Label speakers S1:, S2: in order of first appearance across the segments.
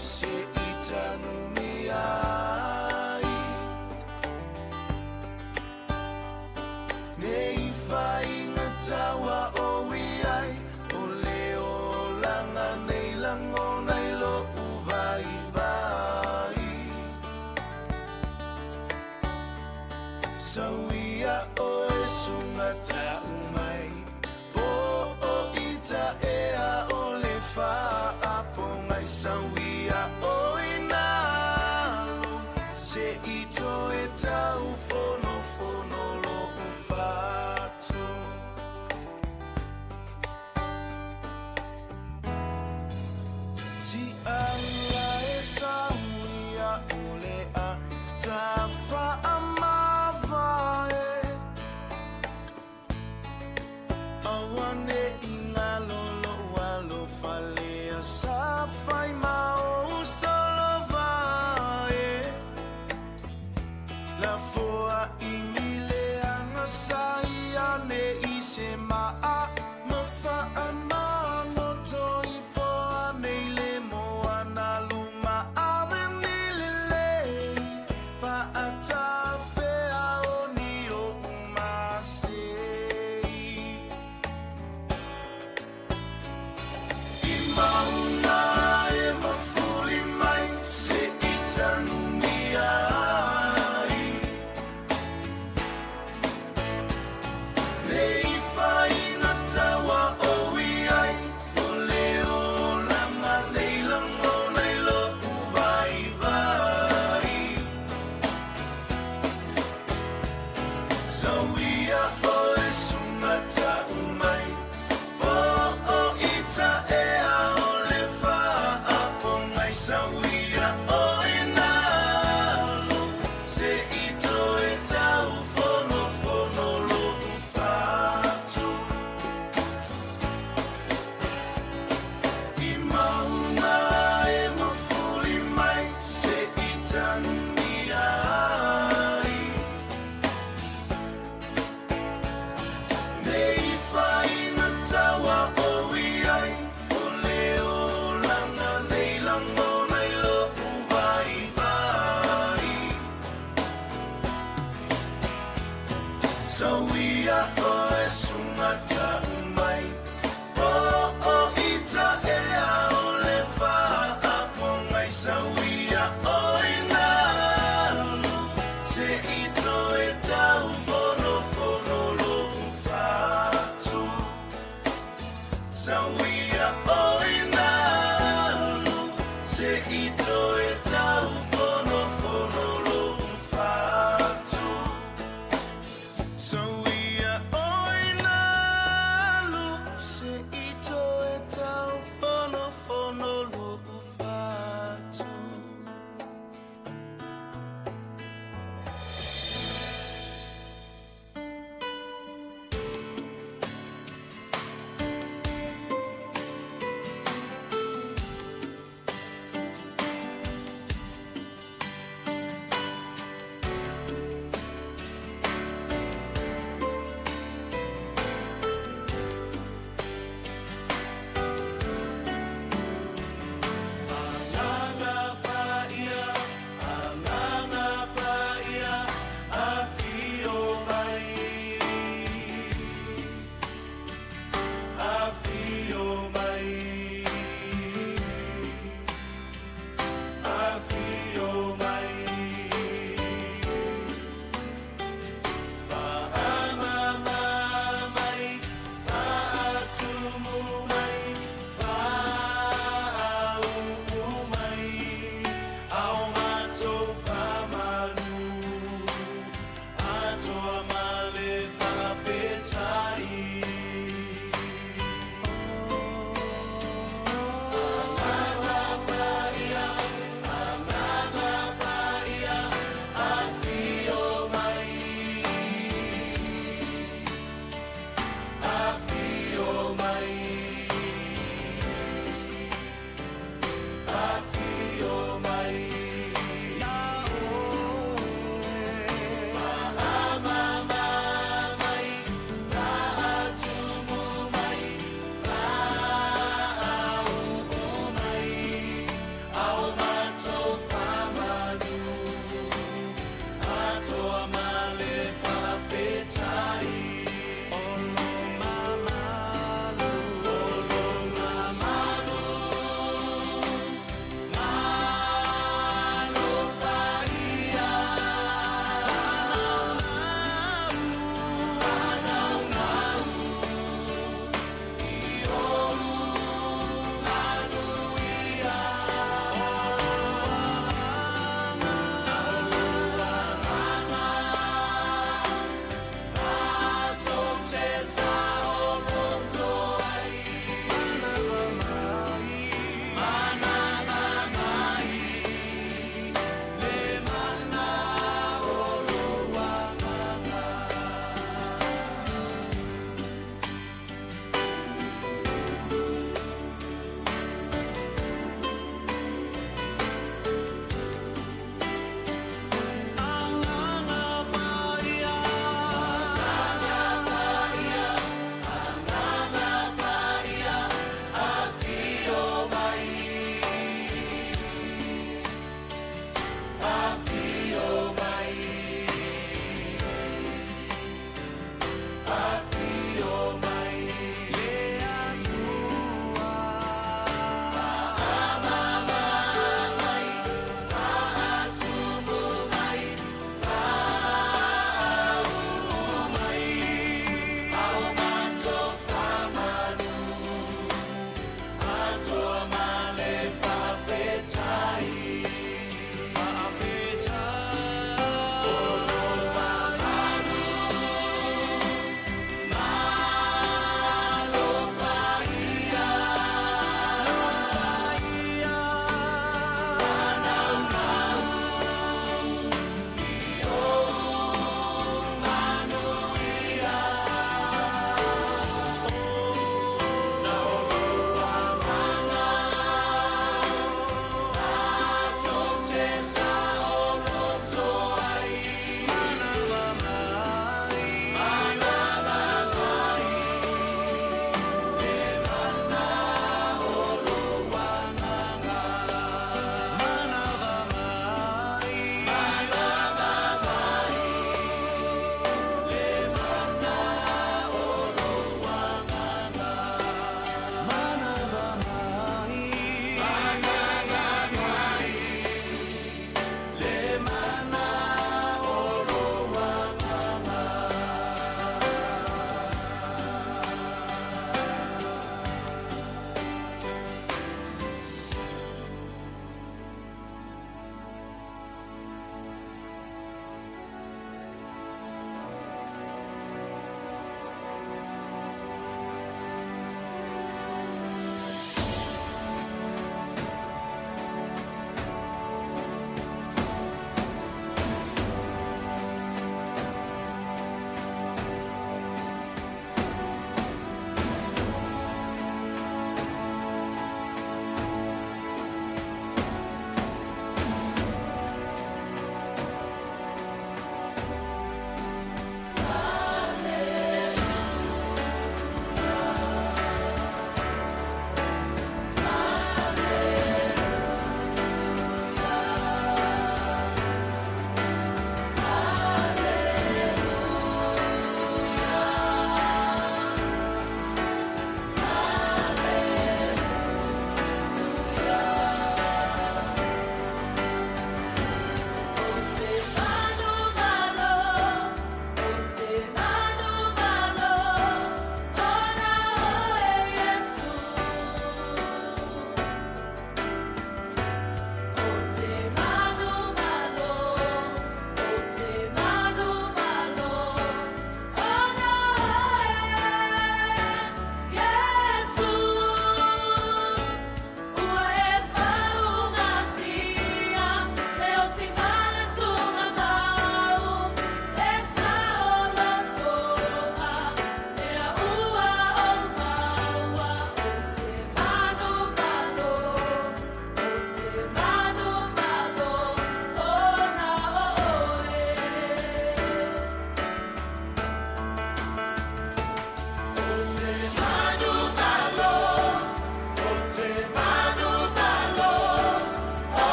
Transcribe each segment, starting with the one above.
S1: Se i tanu mi ai. i se maa ma faamagoto ifo anei le moana luma ave ni lelei faatafea o ni oʻu masei. I mauna e mafuli mai se i tanumia ai. Le ifaina taua o iai, o le olaga nei lagona i lo'u vaivai. Sauia oe suga ta'u mai, po o itaea o le faapogai. Sauia oe nalu, se i toe taufonofono lo'u fatu. I mauna e mafuli mai, se i tanumia ai. Ne ifaina taua o iai, o le olaga nei lagona i lo'u vaivai. Sauia oe suga ta'u mai, po o itaea o le faapogai. Sauia oe nalu, se i toe taufonofono lo'u fatu. Sauia oe nalu, se i toe taufonofono lo'u fatu. Sauia oe nalu, se i toe taufonofono lo'u fatu.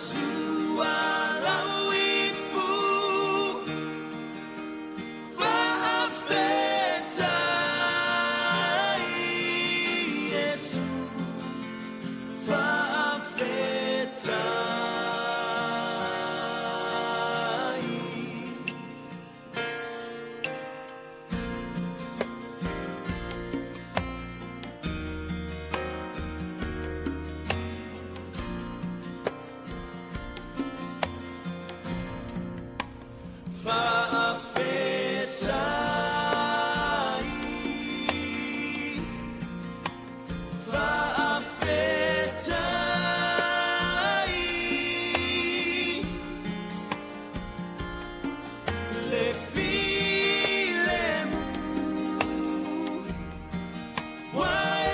S1: sua lau ipu. Faafetai Iesu, faafetai. Faafetai, faafetai, le filemu ua e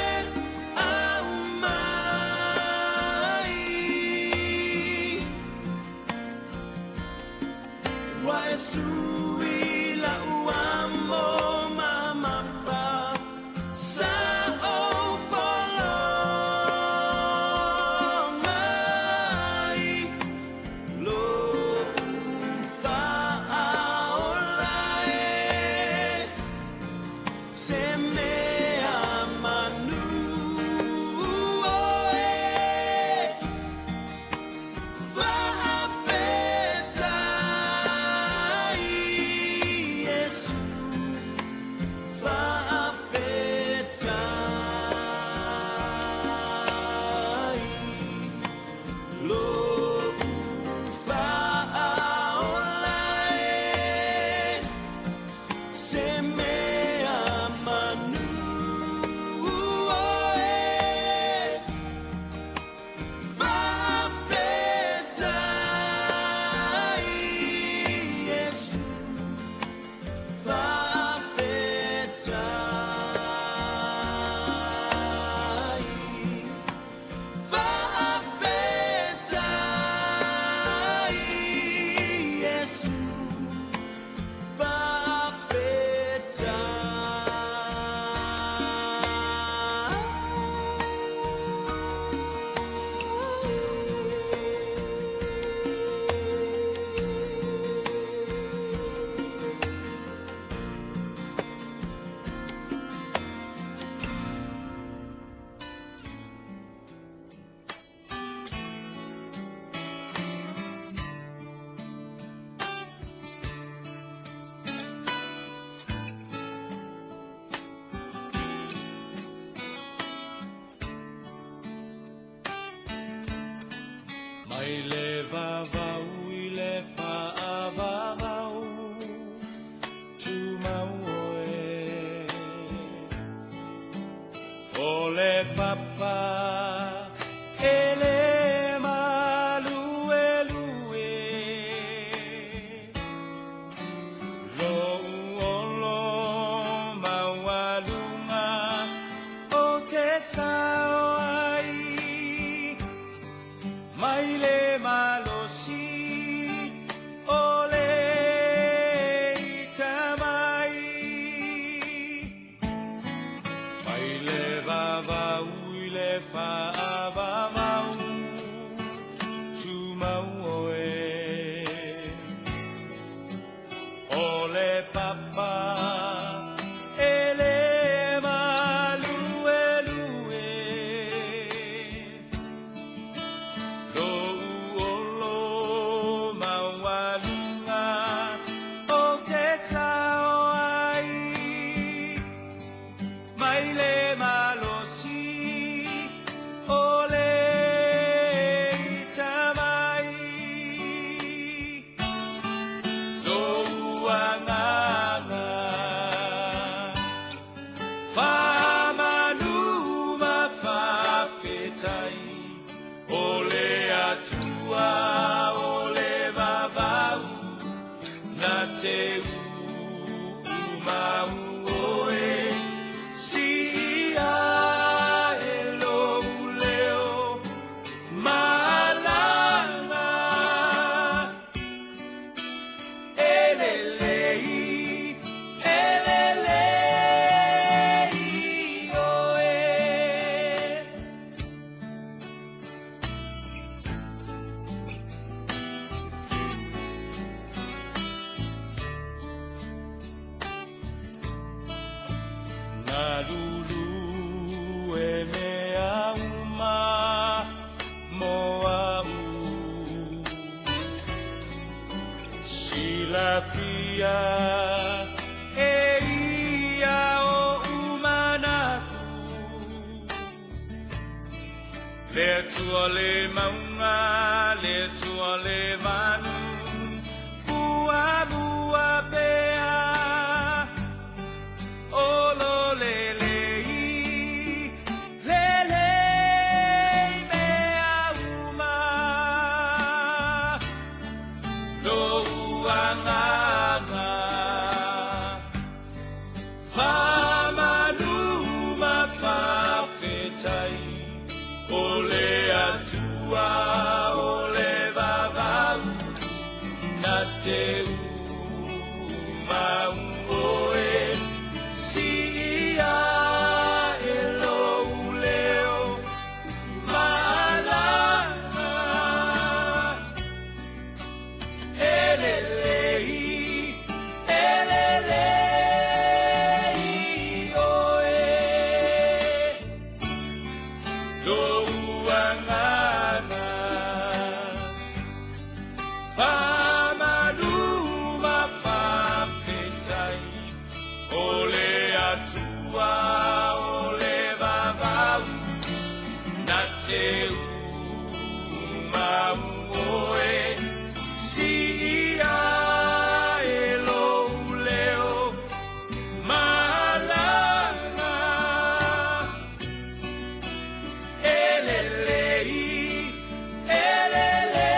S1: aumai. Ua e sui lau amo mamafa sa ou polo mai lou faaola e se mea manu oe. Faafetai Iesu, faafetai, lou faaola e se mea manu oe. Faafetai Iesu, faafetai, faafetai Iesu, faafetai.
S2: Mai le vavau i le faavavau, tumau oe. O le papa e le maluelue, lou olo maualuga o te sao ai. Mai le malosi o le itamai. Mai le vavau i le faavavau, tumau oe. O le papa e le maluelue, lou olo maualuga o te sao ai. Mai le malosi o le itamai. Lou agaga faamanu ma faafetai, o le Atua o le vavau na te uumau oe. Siia e lou leo malaga, e lelei, e lelei oe. Malulu e mea uma mo a'u. Silafia e ia o'u manatu. Le Atua le mauga, le Atua le manu, muamua pea. O lo lelei, lelei mea uma. Lou agaga, faamalu ma faafetai, o le Atua o le vavau, na te umau oe, siia e lou leo malaga. E lelei, e lelei oe, lou agaga, faamalu ma faafetai, o le Atua o le vavau, na te umau oe, siia e lou leo malaga. E lelei, e lelei.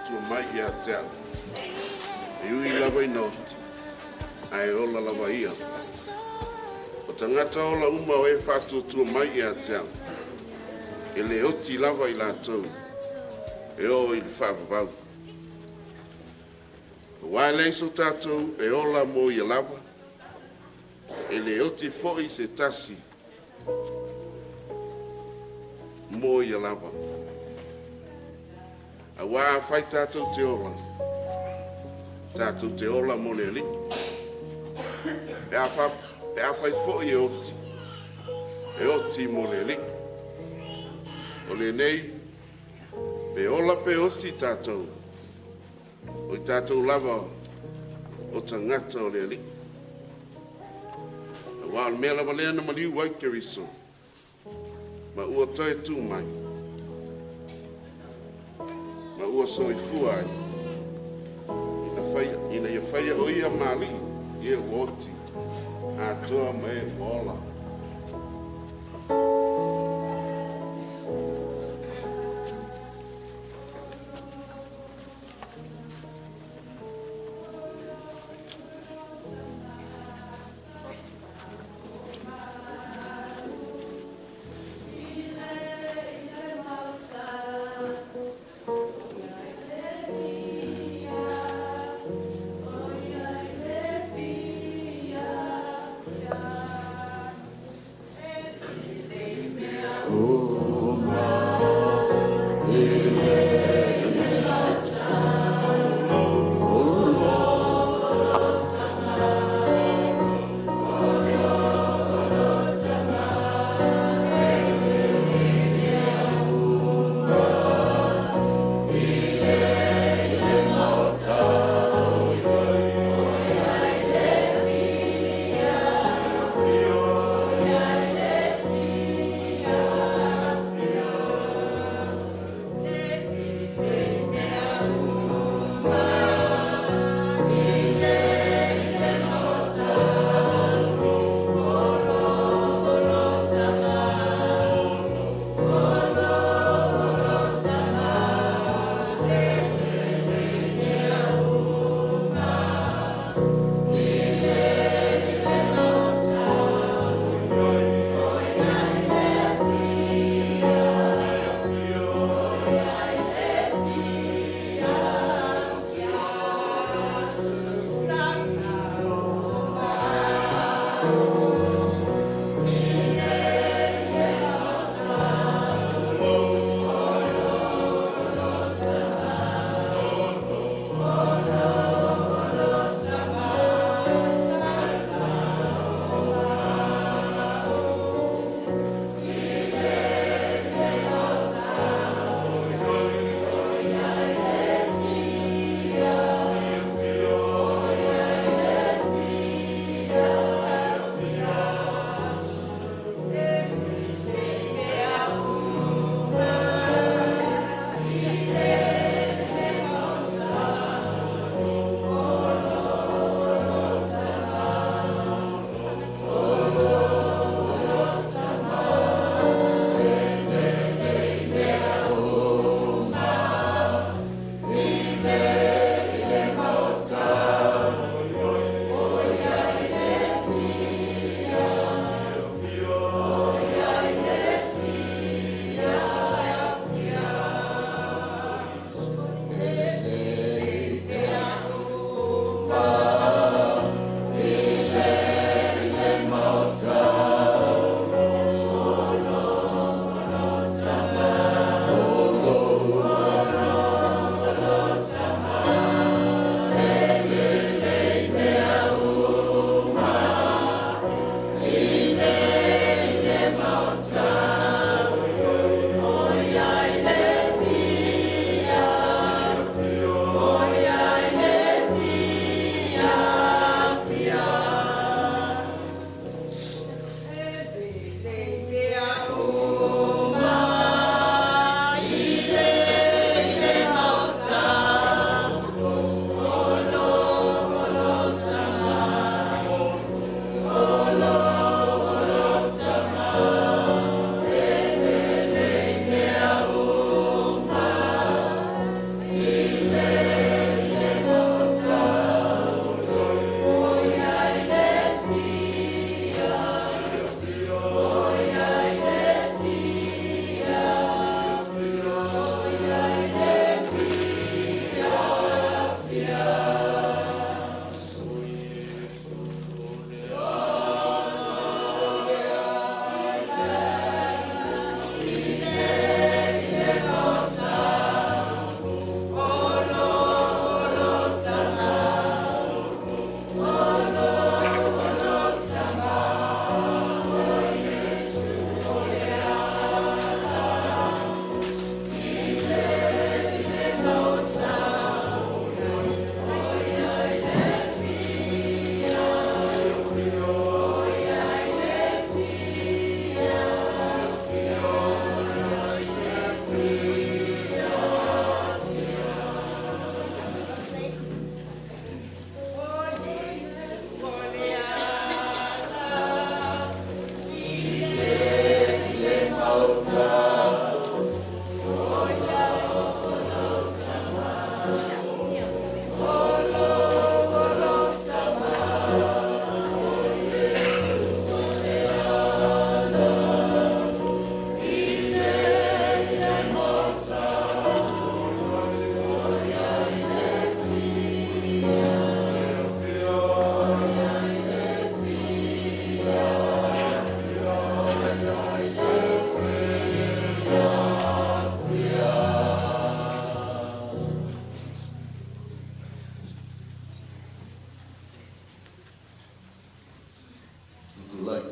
S3: Tua mai ia te au. E ui lava ina oti, ae ola lava ia. O tagata ola uma o e faatuatua mai ia te au, e le oti lava i latou, e oo i le faavavau. Auā e leai so tatou e ola mo ia lava, e le oti foi se tasi mo ia lava. Auā afai tatou te ola, tatou te ola mo le Alii. Pe afai foi e oti, e oti mo le Alii. O lenei, pe ola pe oti tatou, o i tatou lava o tagata o le Alii. Auā o le mea lava lea na maliu ai Keriso, ma ua toe tu mai, ma ua soifua ai, ina ia faia o ia ma Alii i e ua oti, atoa ma e ua ola.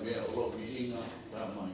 S4: mea o lou viiga ta mai.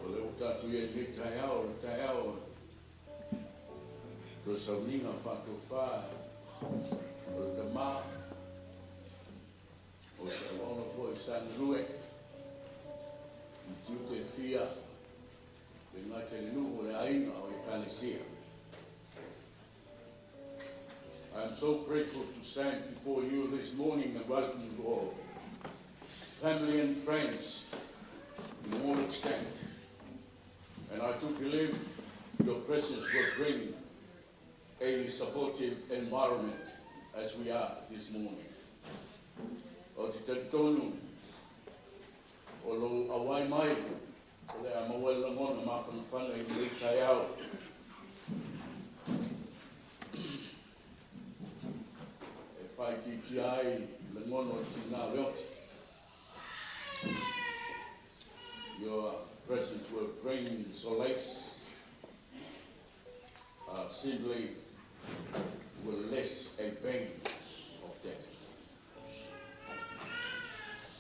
S4: O le ua tatou i ai i lenei taeao, o le taeao o le sauniga faatofa o le Tama, o se auauna foi sa galue i tiute e fia, e le gata i le nuu, o le aiga, o Ekalesia. I am so grateful to stand before you this morning and welcome you all, family and friends in all extent. And I do believe your presence will bring a supportive environment as we are this morning. O te talitonu o lou auai mai o le a maua ai lagona mafanafana i lenei taeao. E faaitiitia ai lagona o le tiga o le oti. Your presence will bring solace, simply will less a pain of death.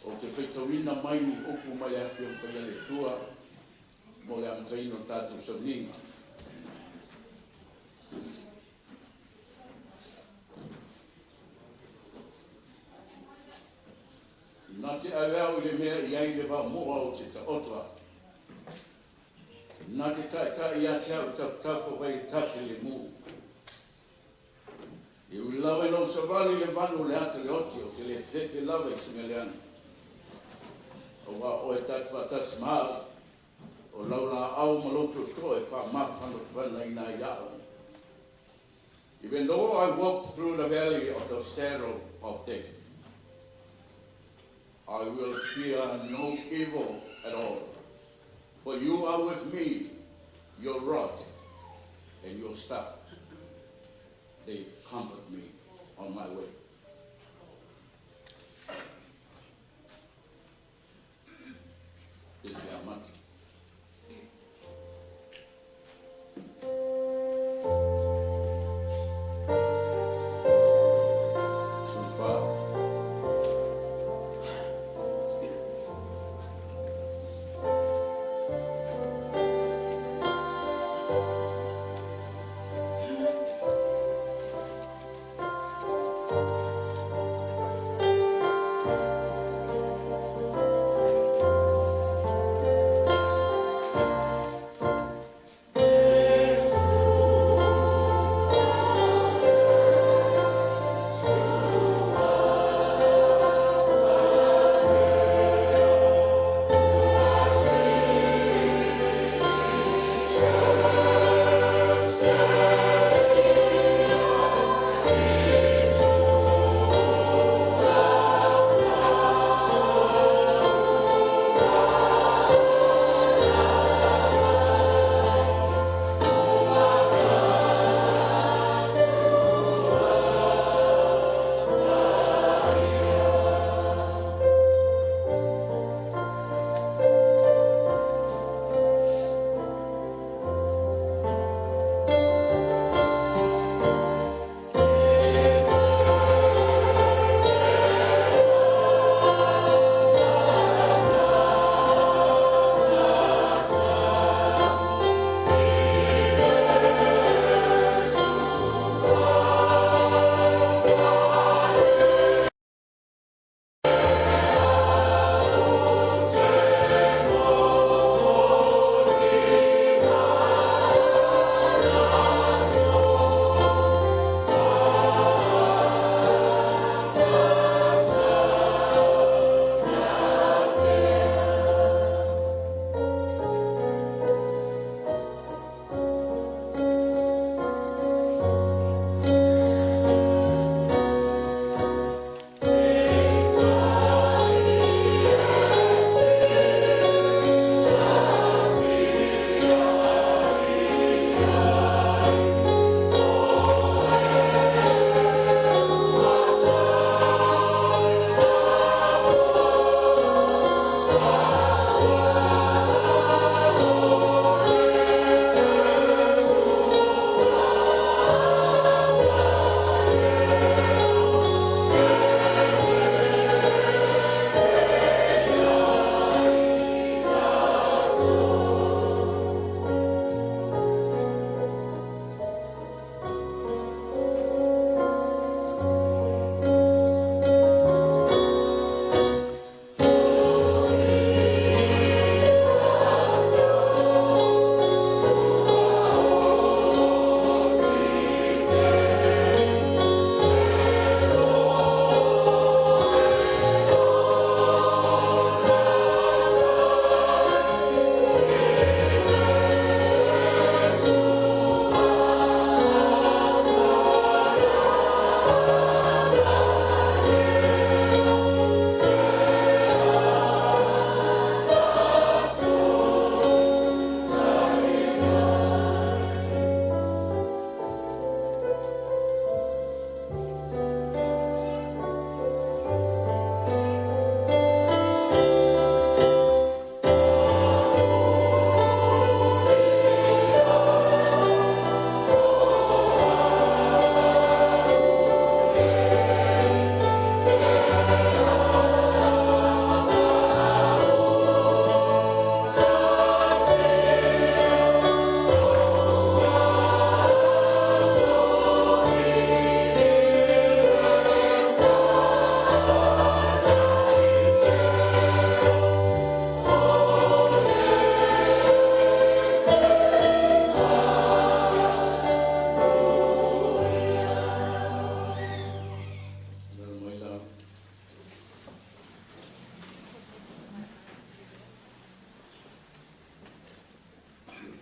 S4: Ou te faitauina mai ni upu mai le Afioga Paia a le Atua mo le amataina o le tatou sauniga. Na te ave au i le mea i ai le vaomoa o te taoto afe. Na te taetae ia te au i tafatafa o vai e tasi le mu. E ui lava ina ou savali i le vanu o le ata le oti, ou te le fefe lava i se mea leaga. Aua o oe ta te faatasi ma au, o lau laau ma lou tootoo e faamafanafanaina ai au. Even though I walk through the valley of the shadow of death, I will fear no evil at all. For you are with me, your rod and your staff. They comfort me on my way. This is Amati.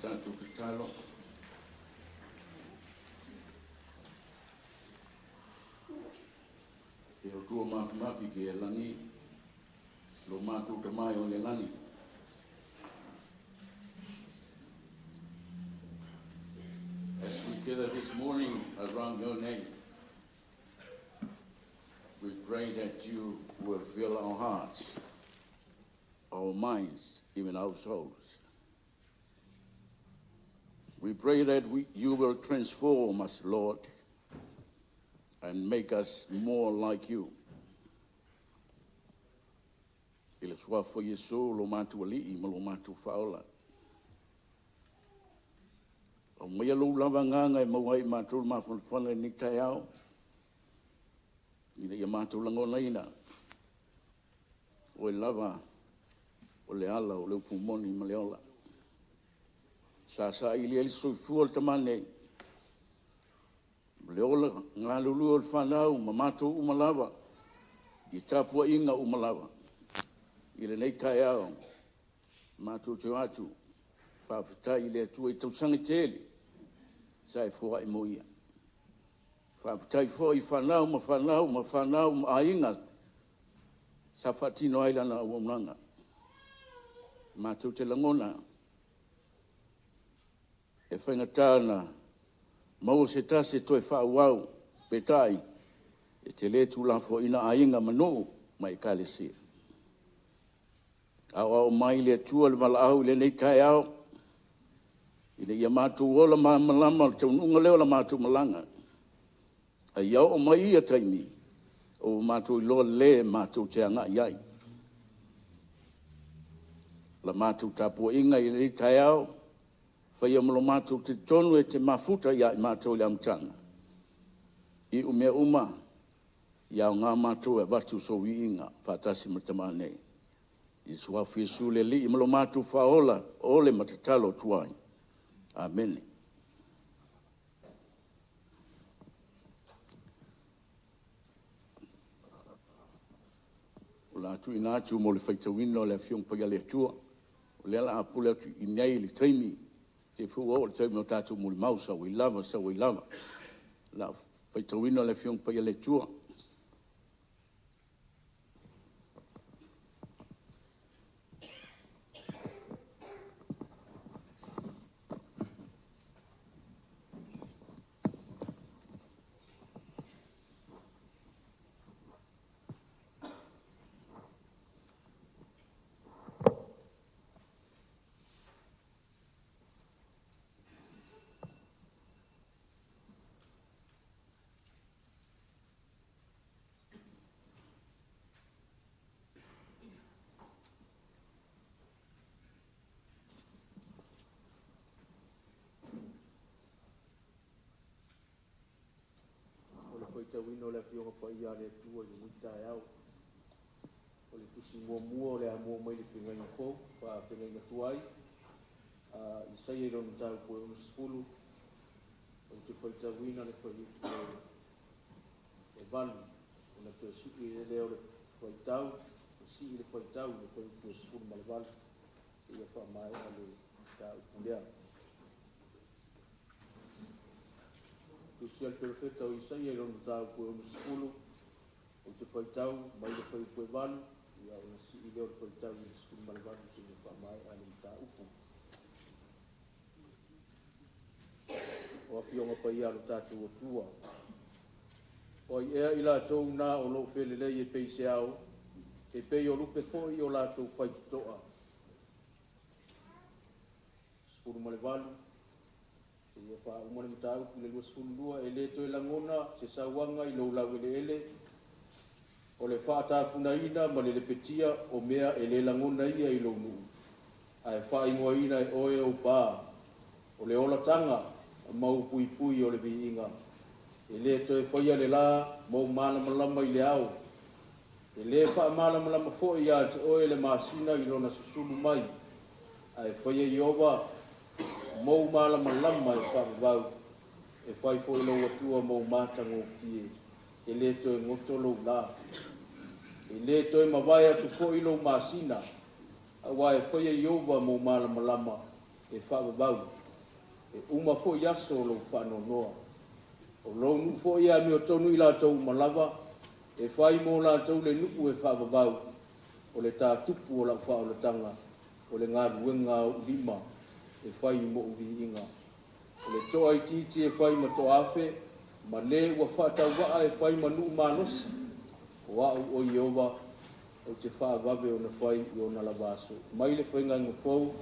S4: Tatou tatalo. E o tua mafi mafi ke lani, lo mātou tamai o le lani. Pray that you will fill our hearts, our minds, even our souls. We pray that you will transform us, Lord, and make us more like you. I le suafa o Iesu lo matou Alii ma lo matou Faaola. Aumaia lou lava agaga e maua ai e matou le mafanafana i lenei taeao, ina ia matou lagonaina, oe lava o le ala o le upu moni ma le ola. Sa saili ai le soifua o le tama nei, ma le ola galulue o le fanau ma matou uma lava i tapuaiga uma lava. I lenei taeao, matou te o atu, faafetai i le Atua i tausaga e tele sa e foai mo ia. Faafetai foi i fanau ma fanau ma fanau ma aiga sa faatino ai lana auaunaga. Matou te lagona e faigata na maua se tasi e toe faaauau, peitai e te le tuulafoaiina aiga ma nuu ma Ekalesia. Aoao mai le Atua le valaau i lenei taeao, ina ia matou ola malamalama o le taunuuga lea o la matou malaga, a ia oo mai ia taimi, ua matou iloa le matou te agai ai. La matou tapuaiga i lenei taeao, faia ma lo matou talitonu e te mafuta ia i matou i le amataga, iu mea uma, ia aoga matou e avatu sou viiga faatasi ma le tama nei. I le suafa o Iesu le Alii ma lo matou Faaola, ole ma tatalo atu ai. Amene. O le a tuuina atu mo le faitauina o le Afioga Paia a le Atua, o lea o le a pule atu i inei i le taimi, te i foi ua oo i le taimi o tatou molimau, sau ai lava, sau ai lava. O le a faitauina le Afioga Paia a le Atua.
S5: O le faitauina o le Afioga Paia a le Atua i lenei taeao. O le tusi muamua o le amua mai le Feagaiga Fou, Feagaiga Tuai, Isaia i lona mataupu e 60, ou te faitauina le fuaiupu e 8, ona toe sii lea o le faitau, sii le faitau i le fuaiupu e 18, seia faamaea le mataupu lea. Tusi a le perofeta o Isaia i lona mataupu e 60, ou te faitau mai le fuaiupu e 8, ia ona sii lea o le faitau i le 18 seia faamaea le mataupu. O Afioga Paia a lo tatou Atua, o ai ea i latou na o loo felelei e pei se ao, e pei o lupe foi o latou faitotoa. 18, seia faauma le mataupu i le 22, e le toe lagona se sauaga i lou laueleele, o le faatafunaina ma le lepetia o mea e le lagona ia i lou nuu, ae faaigoaina e oe ou pa, o le olataga ma upuipui o le viiga. E le toe faia le la mou malamalama i le ao, e le faamalamalama foi ia te oe le masina i lona susulu mai, ae faia Ieova mou malamalama e faavavau, e fai foi lou Atua mou matagofie, e le toe goto lou la. E le toe mavae atu foi lou masina, aua e faia Ieova mou malamalama e faavavau, e uma foi aso o lou faanoanoa. O lou nuu foi e amiotonu i latou uma lava, e fai mo latou le nuu e faavavau, o le tatupu o lau faaolataga, o le galuega a ou lima e fai mo viiga. O le toa itiiti e fai ma toafe, ma le ua faatauvaa e fai ma nuu malosi. O a'u o Ieova ou te fa'avave ona fai i ona lava aso. Mai le faigaiga fou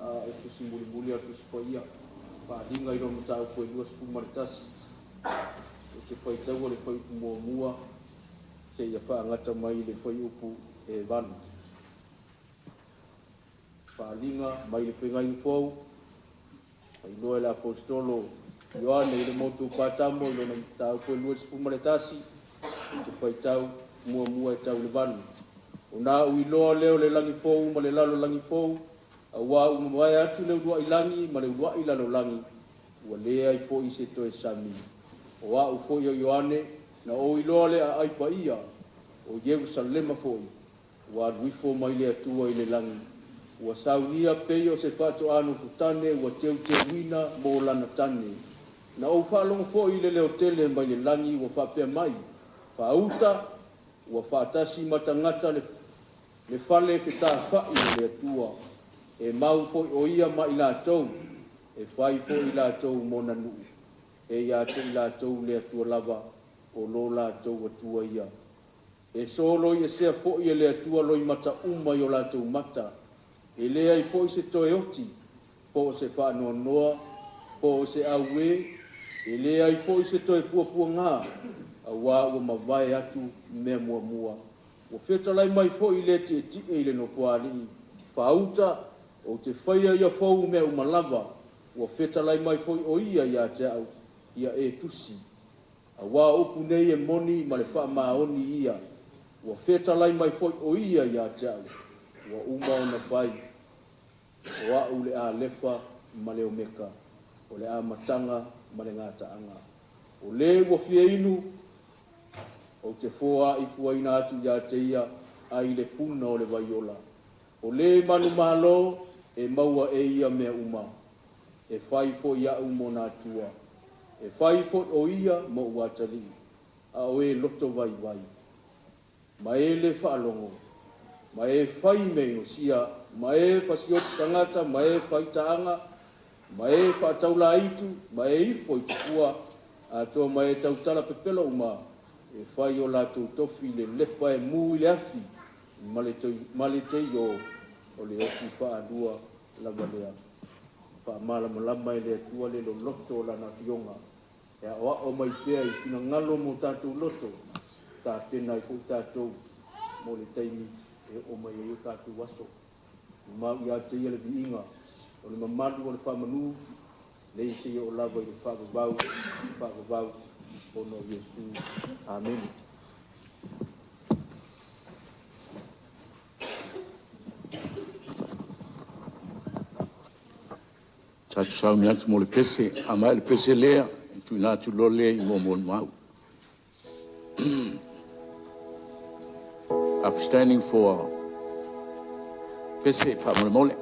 S5: o tusi mulimuli a Tusi Paia, Faaaliga i lona mataupu e 21, ou te faitaua le fuaiupu muamua seia faagata mai le fuaiupu e 8. Faaaliga mai le Feagaiga Fou, faailoa e le Aposetolo Ioane i le motu o Patamo i lona mataupu e 21, ou te faitau muamua e tau le 8. Ona ou iloa lea o le lagi fou ma le lalolagi fou, auā ua mavae atu le uluai lagi ma le uluai lalolagi, ua leai foi se toe sami. O a'u foi o Ioane na ou iloa le aai paia o Ierusalema foi, ua alu ifo mai le Atua i le lagi, ua saunia pei o se faatoā nofotane ua teuteuina mo lana tane. Na ou faalogo foi i le leo tele mai le lagi ua faapea mai, Faauta, ua faatasi ma tagata le fale fetafa'i o le Atua, e mau foi o ia ma i latou, e fai foi i latou mona nuu, e ia te i latou le Atua lava o lo latou Atua ia. E soloiesea foi e le Atua loimata uma i o latou mata, e leai foi se toe oti, po o se faanoanoa, po o se auē, e leai foi se toe puapuagā, auā ua mavae atu mea muamua. Ua fetalai mai foi le tietie i le nofoalii, Faauta, ou te faia ia fou mea uma lava. Ua fetalai mai foi o ia ia te au, ia e tusi, auā o upu nei e moni ma le faamaoni ia. Ua fetalai mai foi o ia ia te au, ua uma ona fai. O a'u le Alefa ma le Omeka, o le amataga ma le gataaga. O le ua fia inu, ou te foaifuaina atu ia te ia ai le puna o le vaiola. O le manumalo e maua e ia mea uma, e fai foi a'u mona Atua, e fai foi o ia mo'u atalii. A o e loto vaivai, ma e le faalogo, ma e fai mea inosia, ma e fasioti tagata, ma e faitaaga, ma e faataulāitu, ma e ifo i tupua, atoa ma e tautala pepelo uma, e fai o latou tofi le lepa e mu i le afi ma le teiō, o le oti faalua lava lea. Faamalamalama e le Atua le loloto o lana afioga, e aoao mai pea i finagalo mo tatou loto, tapena ai foi tatou mo le taimi e oo mai ai o tatou aso. Mau ia te ia le viiga o le mamalu o le faamanu nei seia oo lava i le faavavau faavavau, ona o Iesu. Amene.
S4: Tatou sauni atu mo le pese, a maea le pese lea, e tuuina atu loa lea i mo. Upstanding for pese faamolemole.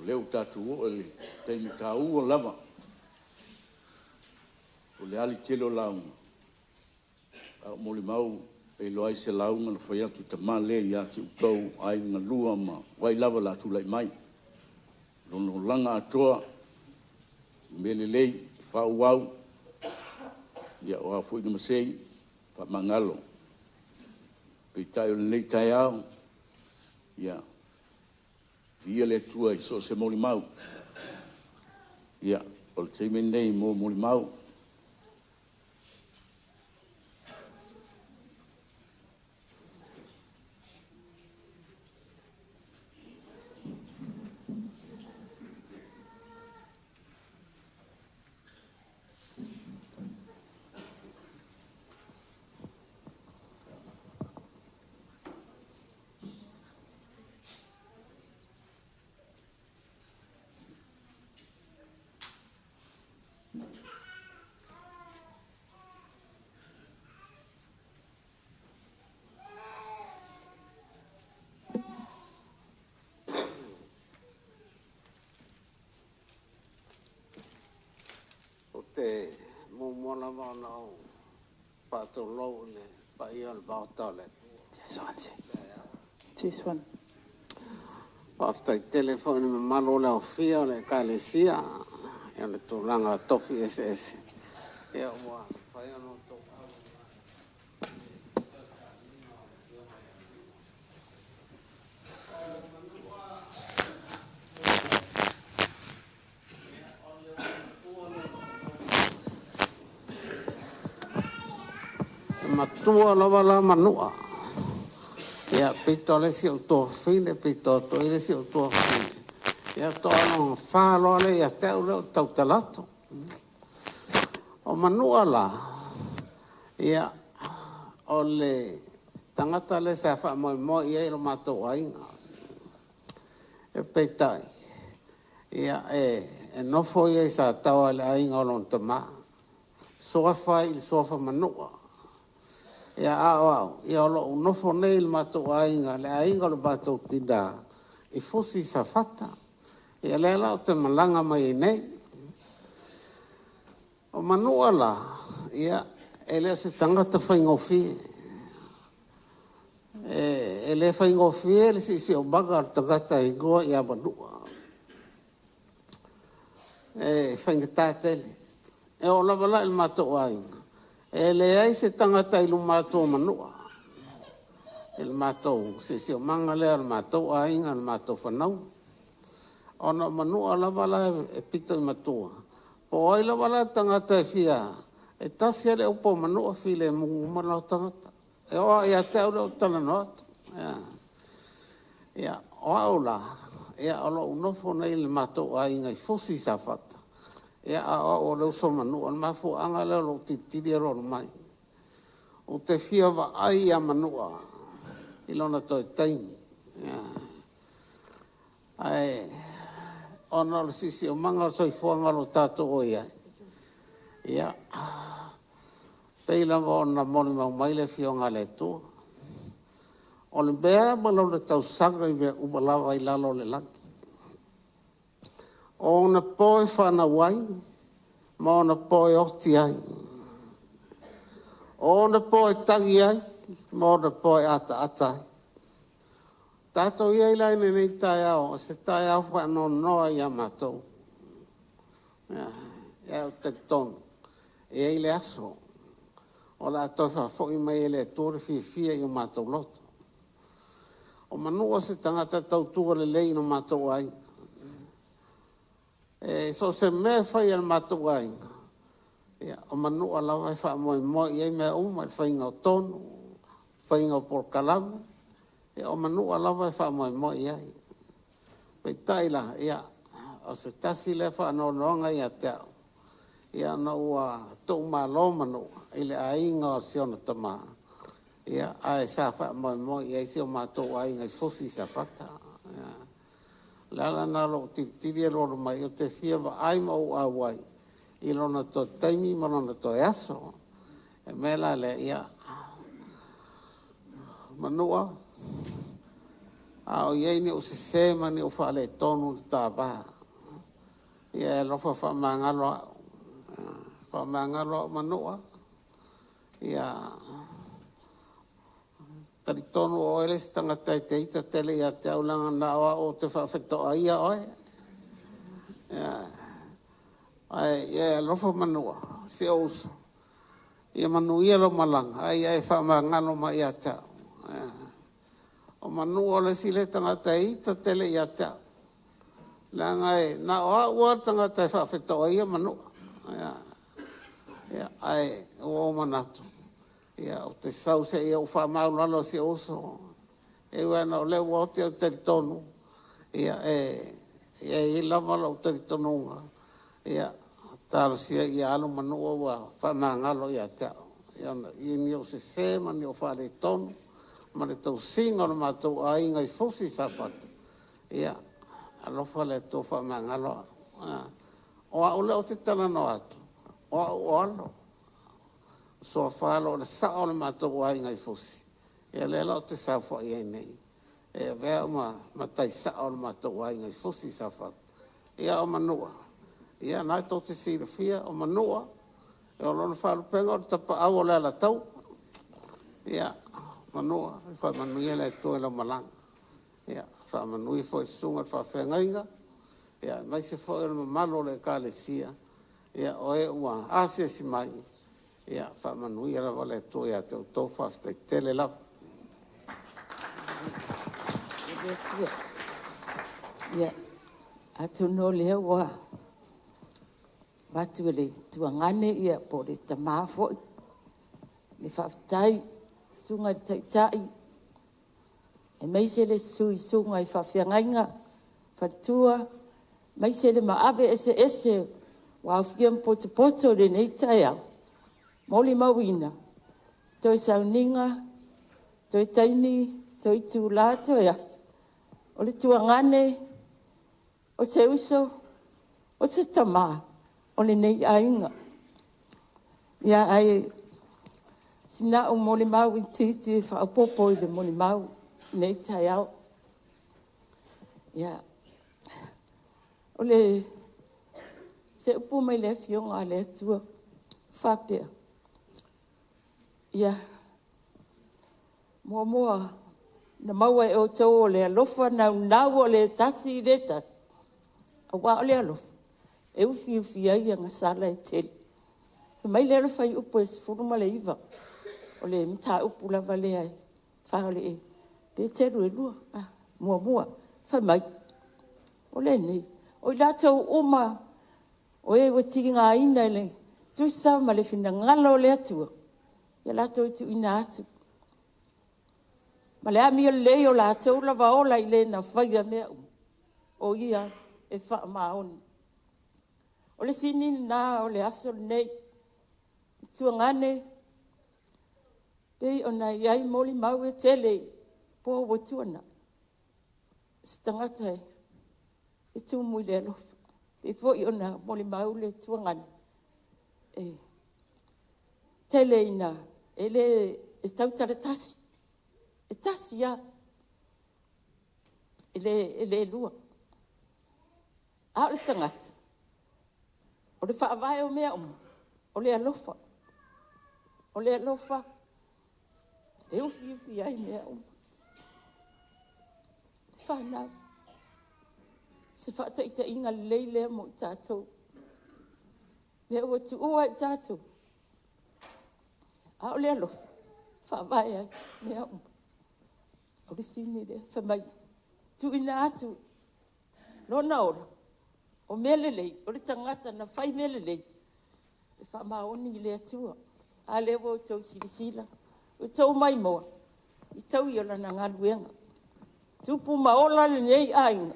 S4: lea ua tatou oo i le taimi taua lava o le ali tele o lauga, a o molimau e iloa ai se lauga na fai atu e le tama lea ia te outou o aiga lua ma ai lava o le a tulai mai. Lona olaga atoa, o mea lelei, faaauau, ia o a foi ni masei, faamagalo. Peitai o lenei taeao, ia, viia le Atua i so o se molimau. Ia, o le taimi lenei mo molimau.
S6: Ou te muamua lava ona ou faatulou i le paia o le Maota o le
S7: This one.
S6: Faafetai tele foi i le mamalu o le aofia o le Ekalesia i ona tulaga tofi eseese ua mafai ona outou E matua lava la Manua. Ia, pito le isi ou tuafafine, pito atu i le isi ou tuafafine. Ia, toa fa loa lea ia te au lea ou tautala atu. O Manua la, ia, o le tagata lea sa faamoemoe i ai lo matou aiga. E peitai, ia, e nofo ia i Sataoa i le aiga o lona tamā. Suafa ai i le suafa Manua. Ia, a o au, ia o lou nofo nei i le matou aiga, le aiga o le matou tinā, i Fusi Safata. Ia, lea la ou te malaga mai ai nei. O Manua la, ia, e le o se tagata faigofie. E le faigofie le si'osi'omaga o le tagata e igoa ia Manua. E faigata tele. E oo lava la i le matou aiga, e leai se tagata i luma atu o Manua i le matou siosiomaga lea o le matou aiga, le matou fanauga. Ona o Manua lava la e pito i matua, po o ai lava la le tagata e fia, e tasi lava le upu a Manua, filemu uma la tagata. E oo lava ia te au lea ou te talanoa atu. Ia, o au la, ia, o lou nofo nei i le matou aiga i Fusi Safata, ia, a o au o le uso a Manua. O le mafuaaga lea o lou tilitili alualu mai. Ou te fia vaai ia Manua i lona toe taimi. Ia. Ae ona o le siosiomaga o le soifuaga o lo o tatou i ai, ia, pei lava ona molimau mai le Afioga a le Atua. O le mea ma lona tausaga i mea uma lava i lalo o le lagi. O ona po e fanau ai, ma ona po e oti ai. O ona po e tagi ai, ma ona po e ataata ai. Tatou i ai la i lenei taeao, o se taeao faanoanoa ia matou. Ia, ou te talitonu, e i ai le aso o le a toe faafoi mai e le Atua le fiafia i o matou loto. O Manua o se tagata tautua lelei i lo matou aiga. E so o se mea e fai a le matou aiga, ia, o Manua lava e faamoemoe i ai mea uma, i le faiga o tonu, faiga o polokalame, ia, o Manua lava e faamoemoe i ai. Peitai la, ia, o se tasi lea faanoanoaga ia te au, ia, ona ua tuumalo Manua i le aiga o si ona tamā, ia, ae sa faamoemoe i ai si o matou aiga i Fusi Safata. Ia. O le ala lena o lou tilitili alualu mai, ou te fia vaai ma ou auai i lona toe taimi ma lona toe aso. E mea la lea, ia, Manua, A o i ai ni ou sesē ma ni ou faaletonu i le ta va, ia e alofa faamagalo au. Faamagalo au Manua. Ia talitonu o oe le isi tagata e te ita tele ia te au leaga na o au ou te faafetoaia oe. Ia, ae ia e alofa Manua, si ou uso. Ia manuia lau malaga, ae ia e faamagalo mai ia te au. O Manua o le isi lea tagata e ita tele ia te au. Leaga e na o au lava le tagata e faafetoaia Manua. Ia, ae ua ou manatu, ia, ou te sau se i ou faamaualalo i si ou uso. E ui lava ina o lea ua oti ae ou te talitonu, ia, e i ai lava lou talitonuga, ia, talosia ia alu Manua ua faamagalo ia te au. Ia, i ni ou sesē ma ni ou faaletonu ma le tausiga o le matou aiga i Fusi Safata, ia, alofa le Atua faamagalo au. O au lea ou te talanoa atu, o au o Alo. Suafa Alo o le sao o le matou aiga i Fusi, ia lea la ou te saofai ai nei, e avea au ma matai sao o le matou aiga i Fusi Safata. Ia o Manua, ia na tou te silafia, o Manua, o lona faalupega o le tapaau o le Alataua. Ia, Manua, faamanuia le Atua i lau malaga. Ia, faamanuia foi i le susuga i le faafeagaiga, ia, aemaise foi o le mamalu o le Ekalesia, ia, o e ua asiasi mai, ia, faamanuia lava le Atua ia te outou. Faafetai tele lava.
S7: Ia, atonu o lea ua avatu e le tuagane ia po o le tamā foi le faafetai susuga i le Taitai aemaise le Sui Susuga i Faafeagaiga, Faletua, aemaise le maave eseese ua aofia ma potopoto i lenei taeao, molimauina toe sauniga, toe taimi, toe itula, toe aso, o le tuagane, o se uso, o se tamā o lenei aiga. Ia, ae sina au molimau itiiti e faaopoopo i le molimau i lenei taeao. Ia, o le se upu mai le Afioga a le Atua faapea, ia, muamua na maua e outou o le alofa naunau o le tasi i le tasi, aua o le alofa e ufiufi ai agasala e tele. Fai mai lea o le fuaiupu e 19, o le mataupu lava lea e 4 o le Peteru e 2, muamua, fai mai, o lenei, o i latou uma o e ua tigaina i le tusa ma le finagalo o le Atua, ia latou tuuina atu ma le amio lelei o latou lava ola i le na faia mea uma, o ia e faamaoni. O le sini lena o le aso lenei, tuagane, pei ona i ai molimau e tele po ua tuanai, se tagata e tumu i le alofa. E pei foi ona molimau le tuagane, e tele ina, e le e tautala tasi, e tasi lava, e le lua. A o le tagata, o le faavae o mea uma, o le alofa. O le alofa e ufiufi ai mea uma. Whanau, se faataitaiga lelei lea mo i tatou. Lea ua tuua i tatou, a o le alofa, faavae ai mea uma. O le sini lea, fai mai, tuuina atu lona ola, o mea lelei, o le tagata na fai mea lelei, e faamaoni i le Atua. A lea ua outou silasila, outou maimoa, i taui o lana galuega. Tupu ma ola lenei aiga,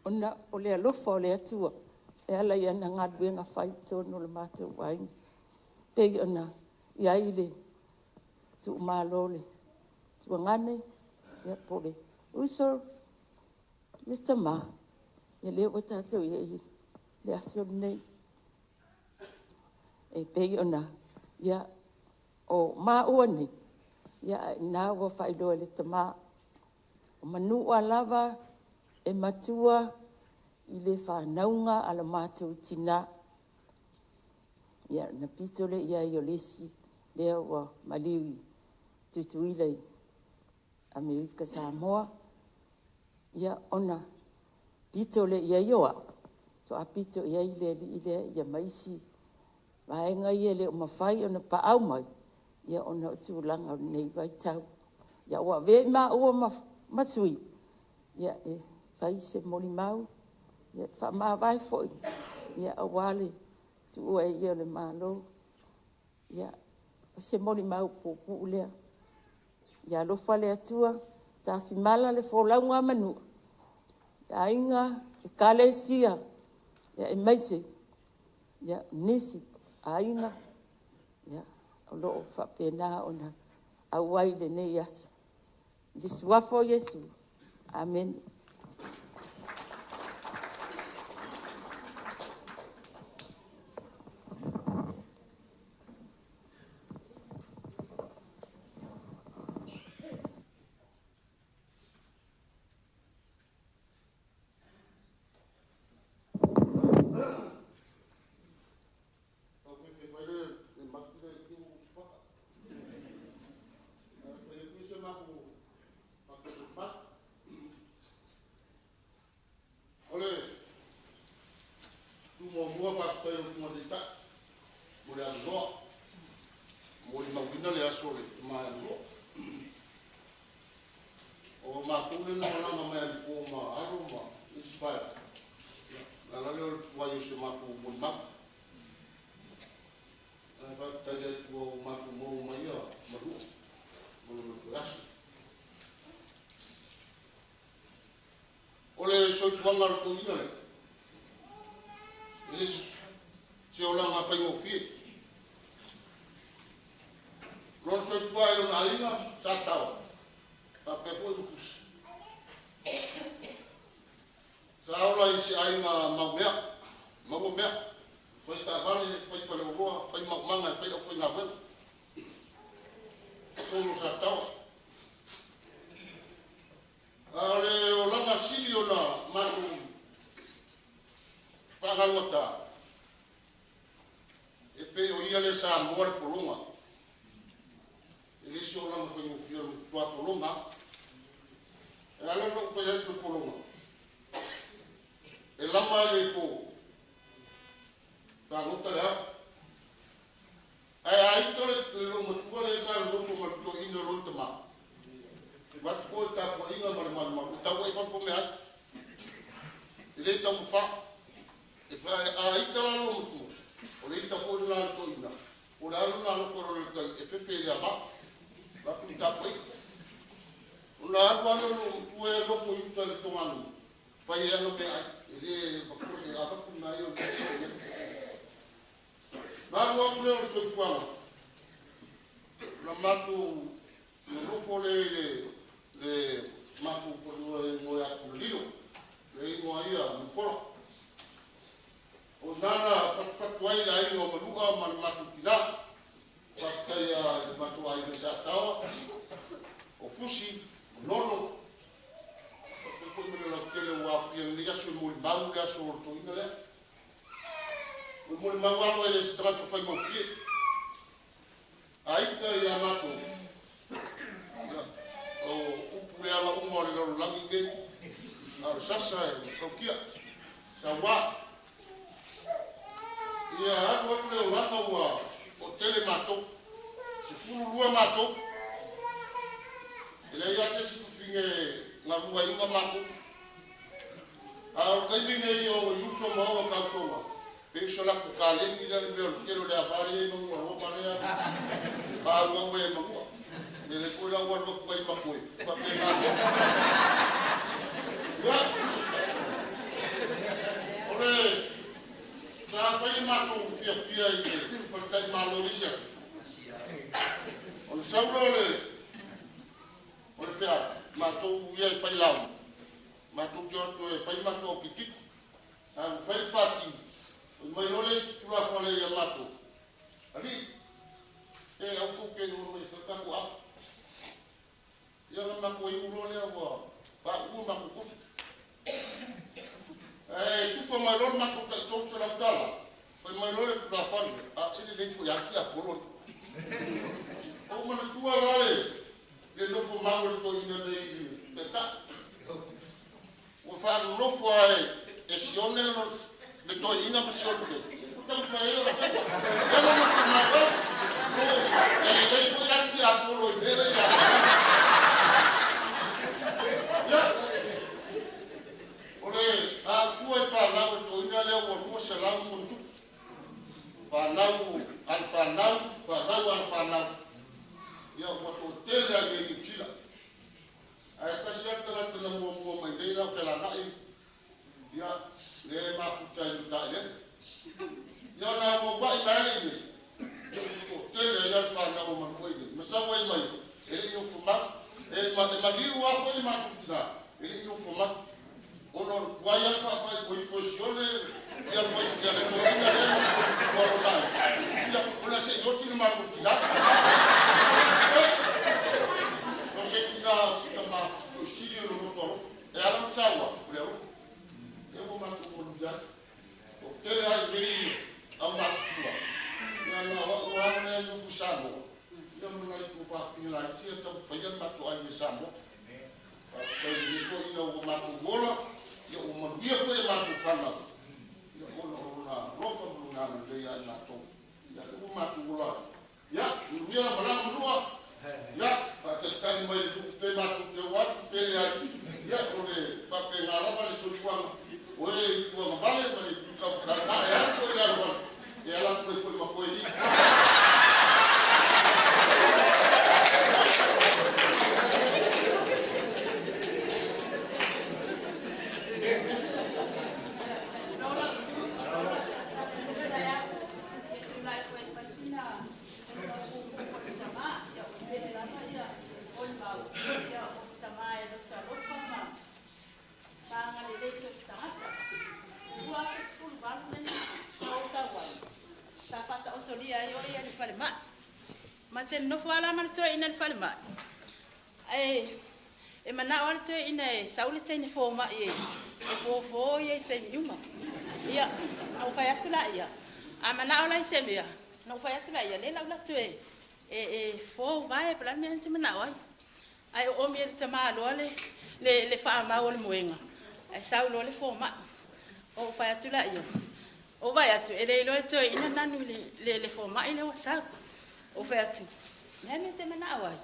S7: ona o le alofa o le Atua, e ala i ana galuega fai i totonu o le matou aiga. Pei ona i ai le tuumalo o le tuagane, ia po o le uso, le tamā, ia lea ua tatou i ai i le aso lenei. E pei ona, ia, o maua nei, ia na ua faailoa e le tamā. O Manua lava e matua i le whanauga a le mātou tina. Ia, na pito le ia i o lesi, lea ua maliu i Tutuila i Amerika Samoa. Ia, ona pito le ia i o au, to a pito ia i le li lea ia maisi, vaenga ia le o mawhai o na paau mai, ia ona o tūlanga o nei vaitau. Ia ua ve ma ua masui, ia e fai se moli mau, ia wha maa foi, ia a wale tuua e ia le malo. Ia o se moli mau pupu lea. Ia alofa le atua, tafimala le folauga a Manua, aiga, ekalesia, ia e maise, ia nisi, aiga, ia o loo faapena ona auai lenei aso. I le suafa o Iesu. Amen.
S3: Soifuaga o le toeaina lea. E le se olaga faigofie. Lona soifua i lona aiga sa taua, faapea foi ma Pusi. Sa ola i se aiga maumea, maua mea, fai taavale, fai paleoloa, fai maumaga e fai aufaigaluega. Totonu o Sataoa. A o le olaga sili ona matou faagalugatā, e pei o ia le sa moa le pologa. E le se olaga faigofie o le matua pologa. E ala ona ou fai atu le pologa. E lama le po, fagota le ao. Ae a ita le loomatua le sa nonofo ma le toeaina o lona tamā. Avatu foi le tapuaiga ma le malumalu, e tau ai fafo mea ai. E le taumafā. E a ita la loomatua, o le ita foi lena a le toeaina, o le alu lena alofa o lona tai, e fefe i le avā. Avatu le tapuaiga. Ona alu lava lea o loomatua e nofo i uta i le toganuu, fai ai ana meaai, e le avatu mea ai o le toeaina. Na alu atu lea o le soifuaga, na matou nonofo lea i le matou fanua e igoa ia Punalilo, le igoa ia Mupola. O nana fatufatu ai le aiga o Manua ma le matou tina. Faafetai i le matou aiga i Sataoa, o Fusi, o Nono, faapea foi ma le lautele ua aofia i lenei aso e molimau le aso o le toeaina lea. O le molimau alo e le se tagata faigofie. A ita ia matou, ia, o upu le ala uma o le lalolagi nei, a o le sasa e tautia, sauā. Ia alu alu le olaga ua o tele matou, 12 matou. E leai lava se isi fafine galuaina matou. A o le taimi nei o i uso ma o tausoga, pe o se latou kaleni lea le mea o le tele o le ava lea i Manua Roma lea, maauau e Manua. E le foi la ua alu atu ai ma koe, faapena. Ia, o le sa fai le matou fiafia i le faletalimalo i le isi aso. Ona sau lea o le feau, matou ia e fai lauga, matou te o atu e fai matou aupikiti. A ua fai le fati, fai mai loa le isi tulafale ia matou, alii, e au tou te o mai e fai tatou apu. Ia na matou iu loa lea ua tuu matou tofi. Ae tufa mai loa le matou tai $300, fai mai loa le tulafale, a e lelei foi lava le tiapolo alii. Ua ou manatua la le nofo mau a le toeaina nei i le taitai. Ua faanonofo lava e Sione le toeaina ma Sione tele. Ua taumafai ai ona faiva. Ia la nofo mau ai. E lelei foi la le tiapolo i mea ia. Ia, o le autua i fanau e toeaina lea ua 200 ma ona tupu. Fanau a le fanau, fanau a le fanau. Ia ua toatele lava i Niu Sila. Ae tasi lava le tagata na muamua mai nei la o Felanai, ia, lea e mafuta i Mataelele. Ia ona auauai mai lea i nei, ia ua toatele ai la le fanau o Manua i nei. Ma sau ai mai, e le i nofo mau. E maliu lava foi le matou tina, e le i nofo mau. Ona o le tuai lava le faafaaipoipo e Sione ia le fai ia le toeaina lea ua lona ai. Ia, ona se i oti le matou tina. O se tina o si tama toesili o le loto alofa. E ala ona saua, o le alofa. E ua matou manuia ai. O tele ai nei au matutua. Ia na o au lava lea e nofo i Samoa. Ia ma nai tuafafine laiti ia taumafai le matou aiga i Samoa. Faafetai i lenei toeaina ua matou ola, ia ua manuia foi a matou fanau. Ia ona o lona alofa ma lona agalelei ia i matou. Ia lea ua matou ola ai. Ia, manuia la malaga Manua. Ia, faatalitali mai le nuu pe matou te o atu pe leai. Ia, o le faapena lava le soifuaga o e i tuagavale ma le itu taumatagata e alu foi i le aloalo, e ala atu ai foi ma koe i i.
S7: Sa faataotolia ai oe ia i le falemai. Ma te nofo lava ma le toeaina i le falemai. Ae e manao lava le toeaina e sau le teine fomai e fofo ia i taimi uma. Ia, na ou fai atu laia, a manao la i se mea, na ou fai atu laia, lea la ou alu atu e fofo uvae po o le a le mea e te manao ai. Ae oomi e le tamaloa le faamau o le moega, ae sau loa le fomai. Ou fai atu laia, ou vaai atu, e le iloa e le toeaina nanu i le fomai lea ua sau. Ou fai atu, o le a le mea e te manao ai?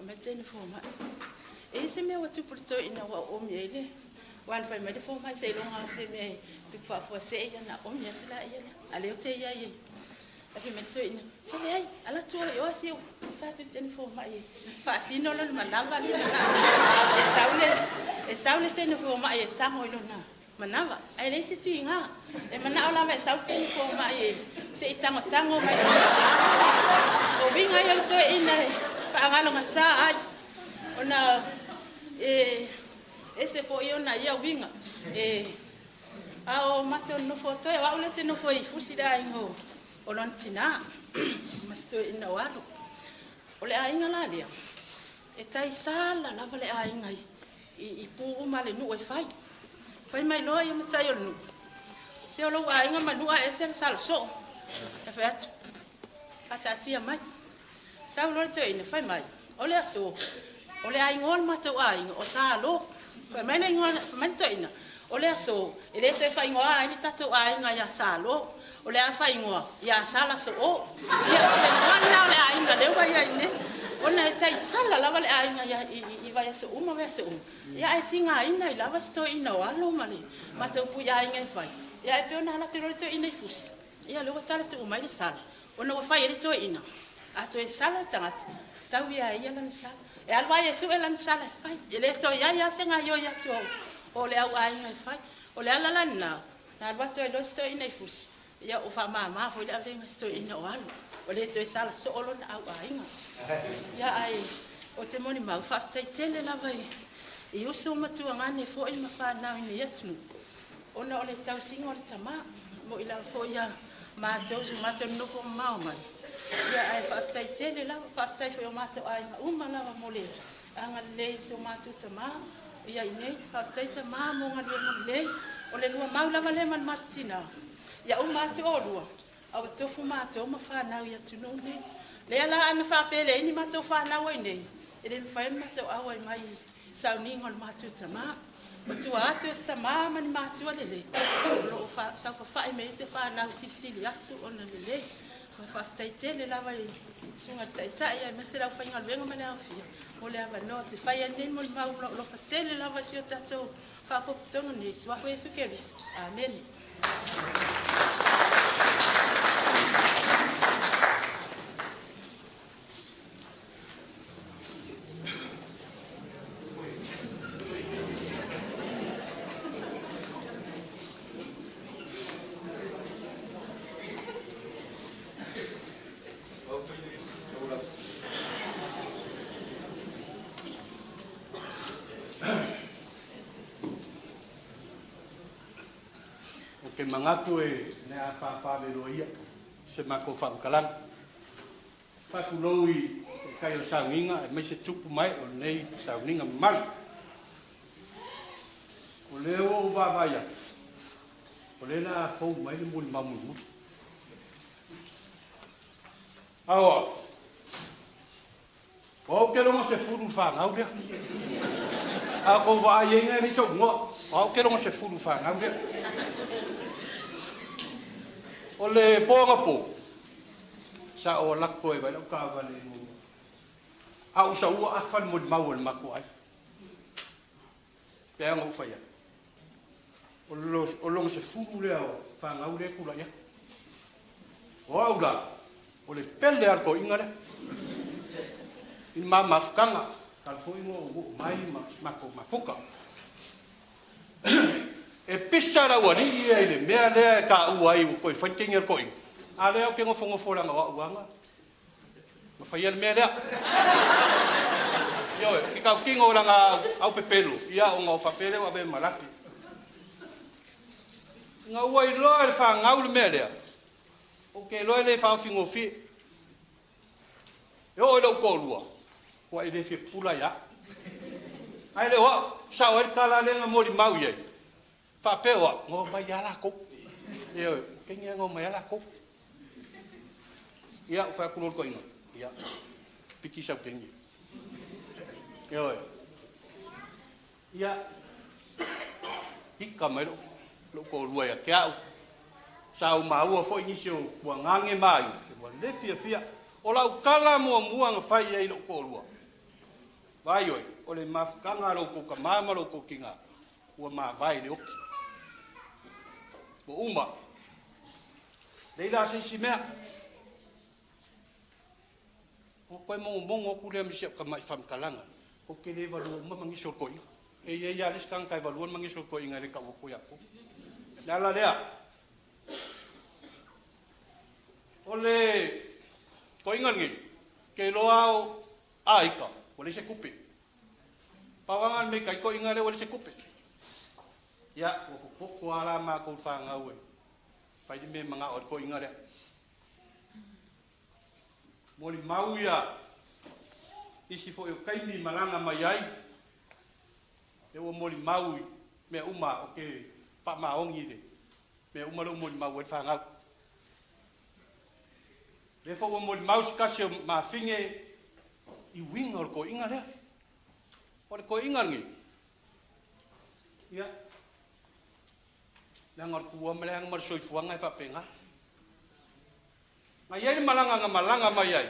S7: O mea teine fomai. E i ai se mea ua tupu i le toeaina ua oomi ai le aua na fai mai le fomai seiloga o se mea e tupu faafuasei ona oomi atu laia lea. A lea ou te i ai e fai mai le toeaina, se leai, ala atu oe i o se i ou fai atu i le teine fomai e faasino lona manava lea. E sau le teine fomai e tago i lona manava, ae leai se tiga. E manao lava e sau le teine fomai e se i tagotago mai. O uiga ia o le toeaina e faagalogata ai. Ona e ese foi ona ia uiga. E a o matou nonofo toe, o au lea ou te nofo i Fusi le aiga o lona tinā ma si toeaina o Alo. O le aiga la lea, e taisala lava le aiga i pu uma a le nuu e fai. Fai mai loa ia matai o le nuu, se o lou aiga ma Manua e ese le salasoo. E fai atu, faataatia mai. Sau loa le toeaina, fai mai, o le aso, o le aigoa o le matou aiga, o Salo. Fai mai le igoa, fai mai le toeaina, o le aso, e le toe faaigoa ai le tatou aiga ia Salo. O le a faaigoa ia Sala Soo. Ia, o le igoa lena o le aiga lea ua i ai nei. Ona e taisala lava le aiga i vaiaso uma, vaiaso uma. Ia, ae tigaina ai lava si toeaina o Alo ma le matou puiaiga e fai. Ia, ae pei ona alu atu loa le toeaina i Fusi, ia, lea ua tala tuu mai le sala. Ona ua fai ai le toeaina, a toe sala le tagata, tau ia e ia lana sala. E alu lava e sue lana sala e fai. E le toe i ai lava se gaoioi atu o le au aiga e fai. O le ala la lena, na alu atu ai loa si toeaina i Fusi, ia ua faamama foi le avega si toeaina o Alo. Ua le toe sala soo lona au aiga. Ia, ae o te molimau, faafetai tele lava i uso ma tuagane foi ma fanau i nei atunuu, ona o le tausiga o le tamā, mo'i lava foi ia matou, so matou nonofo mamao mai. Ia, ae faafetai tele lava, faafetai foi i o matou aiga uma lava mo le agalelei i so matou tamā. Ia i nei, faafetai tamā mo galuega lelei, o le lua mau lava lea ma le matou tinā, ia uma atu oulua, a ua tofu matou ma fanau i atunuu nei. Lea la ana faapea e leai ni matou fanau ai nei, e le mafai ona matou auai mai i sauniga o le matou tamā. O tua atu o se tamā ma ni matua lelei, o lo o saofafai mai ai se fanau silisili atu ona lelei. Faafetai tele lava i susuga i le Taitai aemaise le aufaigaluega ma le aofia mo le avanoa ou te fai ai lenei molimau o lo o alofa tele lava i si o tatou Faalapotopotoga nei, i le Suafa o Iesu Keriso. Amene.
S4: Ou te manatu e le a papale ia se matou faamatalaga. Faatulou i taitai o le sauniga aemaise tupu ma ee o lenei sauniga mamalu. O lea ua ou vaavaai atu, o lea o le a fou mai le molimau mulimuli. A o au, o au ou te logo sefulu i le fanau lea. A outou vaai i ai e leai sou igoa. O au ou te logo sefulu i le fanau lea. O le po anapo, sa ou alu atu e vaai lau taavale i a ou saua afa le molimau a le matou aiga. Pei ona ou fai atu, o lona sefulu lea o fanau lea e tulai atu. O au la, o le pele lava o le toeaina lea. I le ma mafutaga, talu foi ona ou oo mai ma matou mafuta. E pisa le aualii ia i le mea lea e taua ai ua toe fai le teine a le toeaina, a o lea ou te nofonofo leaga o au lava na faia le mea lea. Ioe, ou te tautino leaga a ou pepelo, ia ona ou faapea lea ua avea ma lake. Ina ua iloa e le fanau le mea lea, ou te iloa e le faaofi gofie. E oo i lou toalua, ua e le fia pupula ia au. Ae le o au, sao ai le tala lea na molimau i ai, faapea o au, na omai lava latou. Ioe, o le taimi lava na omai lava latou. Ia, ou fai atu loa i le toeaina, ia, piki sau teine. Ioe. Ia, ika mai lou toalua ia te au, sa ou maua foi nisi o tuagage ma aiga, ua le fiafia. O lau tala muamua na fai i ai i lou toalua, vaai oe, o le mafutaga a lo outou tama ma lo outou tina, ua mavae i le oti. Ua uma. Leai la se isi mea. Ona toe mogomogo atu lea ma si au tamai faamatalaga, ou te le valua uma manisi o le toeaina. E i ai lava le isi tagata e valua le manisi o le toeaina e le tau atu ia te au. O le ala lea. O le toeaina lenei, ou te iloa o a ika, ua leai se tupe. Pau lava lena o le mea i tai toeaina lea ua leai se tupe. Ia, ua popoto lava la matou fanau e fai le mea e manao ai le toeaina lea. Molimau ia isi foi o taimi malaga mai ai, lea ua molimau i mea uma, ou te faamaoni i le mea uma lea ua molimau ai le fanau. Lea foi ua molimau se tasi o mafine i uiga o le toeaina lea. O le toeaina lenei, ia, leaga o le tua ma le aga ma le soifuaga e faapena. Na i ai le malaga na malaga mai ai,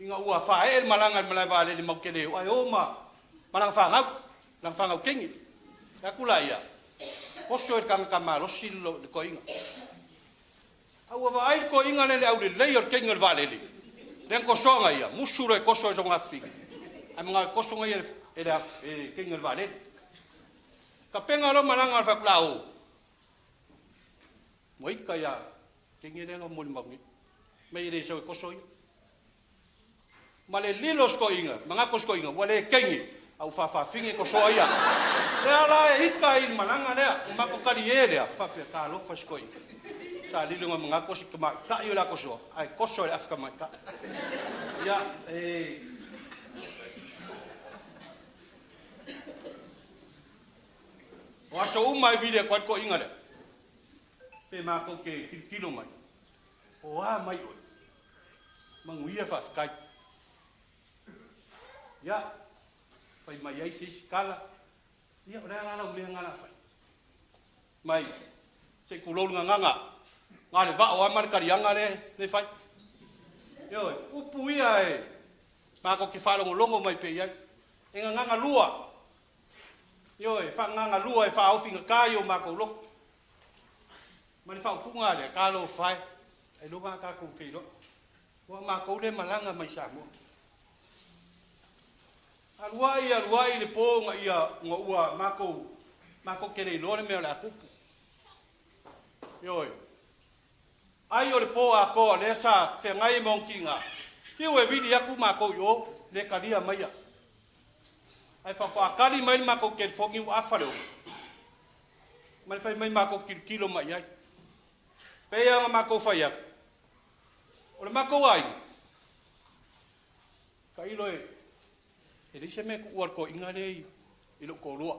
S4: ina ua faaee le malaga i le malae vaalele matou te le o, ae o ma lana fanau, lana fanau teine. Fai atu laia, oso i le tagata malosi le toeaina. A ua vaai le toeaina lea i le aulelei o le teine o le vaalele, lea na tosoa ia, musu loa e toso i sona afafine, ae manao e toso ia e le teine o le vaalele. Tapena loa malaga o le fai atu, la o. Ua ita ia teine lea na molimau nei, mai e le sau e toso ia. Ma le lilo o si toeaina, manatu o si toeaina, ua le teine, a ua faafafine tosoa ia. Lea la e ita ai i le malaga lea, o matou talie lea, faapea, talofa i si toeaina. Sa lilo ina manatu o si tamaitai o le a tosoa, ae toso e le afi tamaitai. Ia, e... Aso uma e vili atu ai le toeaina lea, pe matou te tilotilo mai, o a mai oe? Manuia faafetai. Ia, fai mai ai se isi tala, ia o le a la lau mea lena o le a fai? Mai, se i tulou le gagana, na o le vao lava ma le taliaga lea e fai. Ioe, upu ia e matou te faalogologo mai pea i ai. E gagana lua, ioe, faagaga lua e faaofi gata i o matou loto. Ma le faaupuga lea, talofa e, ailoga a tatou feiloai. Aua o matou lea e malaga mai Samoa. Alu ai, alu ai le po na ia, ina ua matou, matou te le iloa le mea o le a tupu. Ioe. Ai o le po atoa lea sa feagai ma ona tiga, fiu e vili atu matou i o, le talia maia. Ae faatoa tali mai le matou telefoni ua afa le 6. Ma le fai mai matou tilotilo mai i ai. Pei lava ona matou fai atu, o le matou aiga, tailo e leai se mea e tuua i le toeaina lea i lou toalua.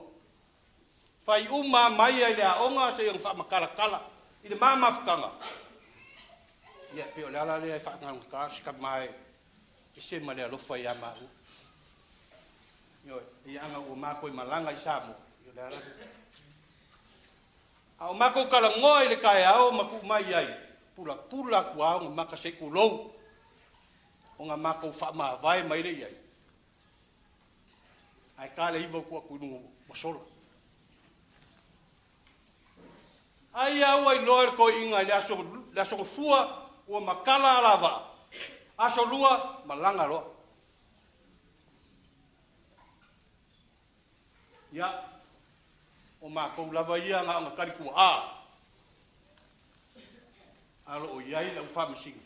S4: Fai uma mai ai le aoga seia ona faamatalatala i le ma mafutaga. Ia, pei o le ala lea e faagaugata se tama e ese ma le alofa ia maua. Ioe, ia aga ua matou malaga i Samoa, ia o le ala lea. A o matou talanoa i le taeao ma tuu mai ai, pulapula atu lava ona maka se i tulou, ona matou faamavae mai le i ai. Ae ta le 9 ua tuu atu i luga ua sola. Ai a ua iloa le toeaina i le aso gafua ua matala alavaa, aso lua malaga loa. Ia, o matou lava ia na ona talituaa. A lo o i ai lau faamasino,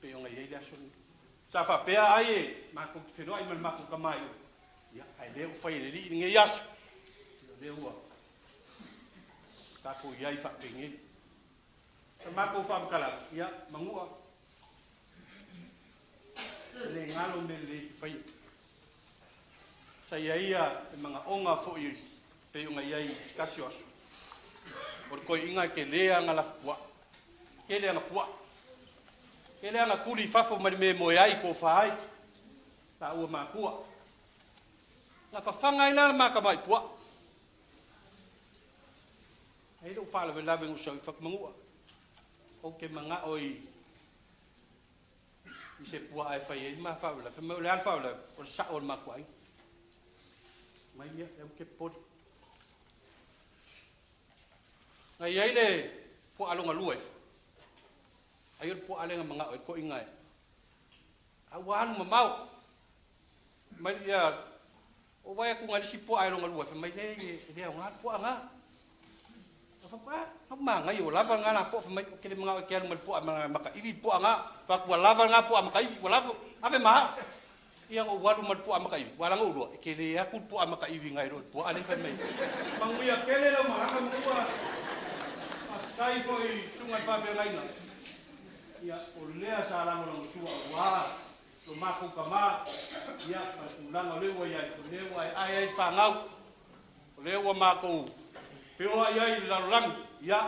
S4: pei ona i ai le aso lenei. Sa faapea ai e matou te feloai ma le matou tama i o. Ia, ae lea ua fai e le alii lenei aso. Ia, lea ua tatou i ai faapenei. Sa matou faamatalaga, ia, manua, e le galo mea lelei e te faia. Sa i ai ia le manaoga foi pei ona i ai i se tasi o aso. O le toeaina e tele ana lafupuaa, tele ana puaa, tele ana tuli i fafo mai le mea e moe ai, tofa ai, taua matua. Na fafaga ai la le matamai puaa. Ai lou faalavelave na ou sau i Fatumanua. Ou te manao i se puaa e fai ai ma faalavelave. Fai mai o le a le faalavelave? O le sao o le matuaiga. Mai ia, lea ou te popole. Na i ai le puaa longa lua ifo. Ai o le puaa lea na manao ai toeaina e. A ua alu mamao. Mai ia, o vai atu ngai le isi puaa e longa lua, fai mai le e le aoga le puaa nga. A fai, ah, au magai o lava nga la po, fai mai o ke le mangao e ke alu mai le puaa makaiwi puaa nga. Fa ua lava nga puaa makaiwi, ua lava, ave ma. Ia o walu mai le puaa makaiwi, wala ngo ulua, e ke le aku le puaa makaiwi ngai ro puaa le fai mai. Manguia kele lau malanga mangua. Faafetai foi susuga i le faafeagaiga. Ia, o lea sa lagolagosua aua lo matou tama, ia, ma le tulaga o lea ua i ai, o lea ua aeae ai le fanau, o lea ua matou feoai ai i le lalolagi, ia,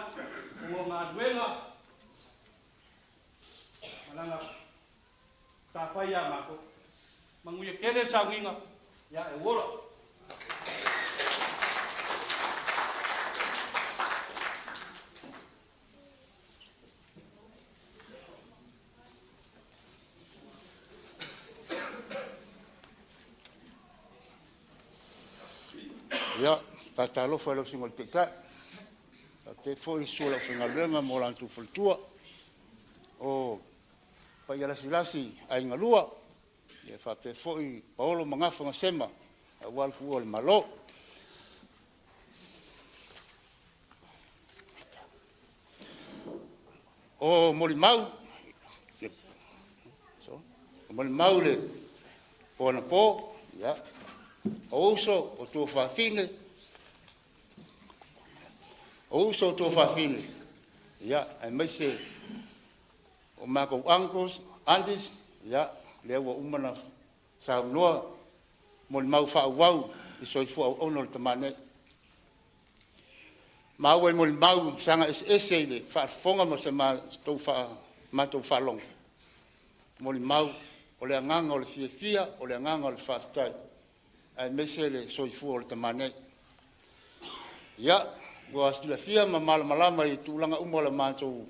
S4: o galuega ma lana sa fai ia matou. Manuia tele sauniga, ia, e ola.
S8: Ia, faatalofa i lau Susuga i le Taitai, faapea foi le susu o le aufaigaluega ma la outou faletua. O paia lasilasi i aiga e lua, ia faapea foi paolo ma gafa ma sema aua le tuua o le Malo. O molimau, i le po anapo, ia, o uso o tuafafine, ia, aemaise o matou uncles, aunties, ia, lea ua uma ona saunoa molimau faaauau i le soifua auauna o le tama nei. Maua i molimau saga eseese i le faafofoga ma se matou faalogo, molimau o le agaga o le fiafia, o le agaga o le faafetai, aemaise le soifua o le tama nei. Ia, ua silafia ma malamalama i tulaga uma o le matou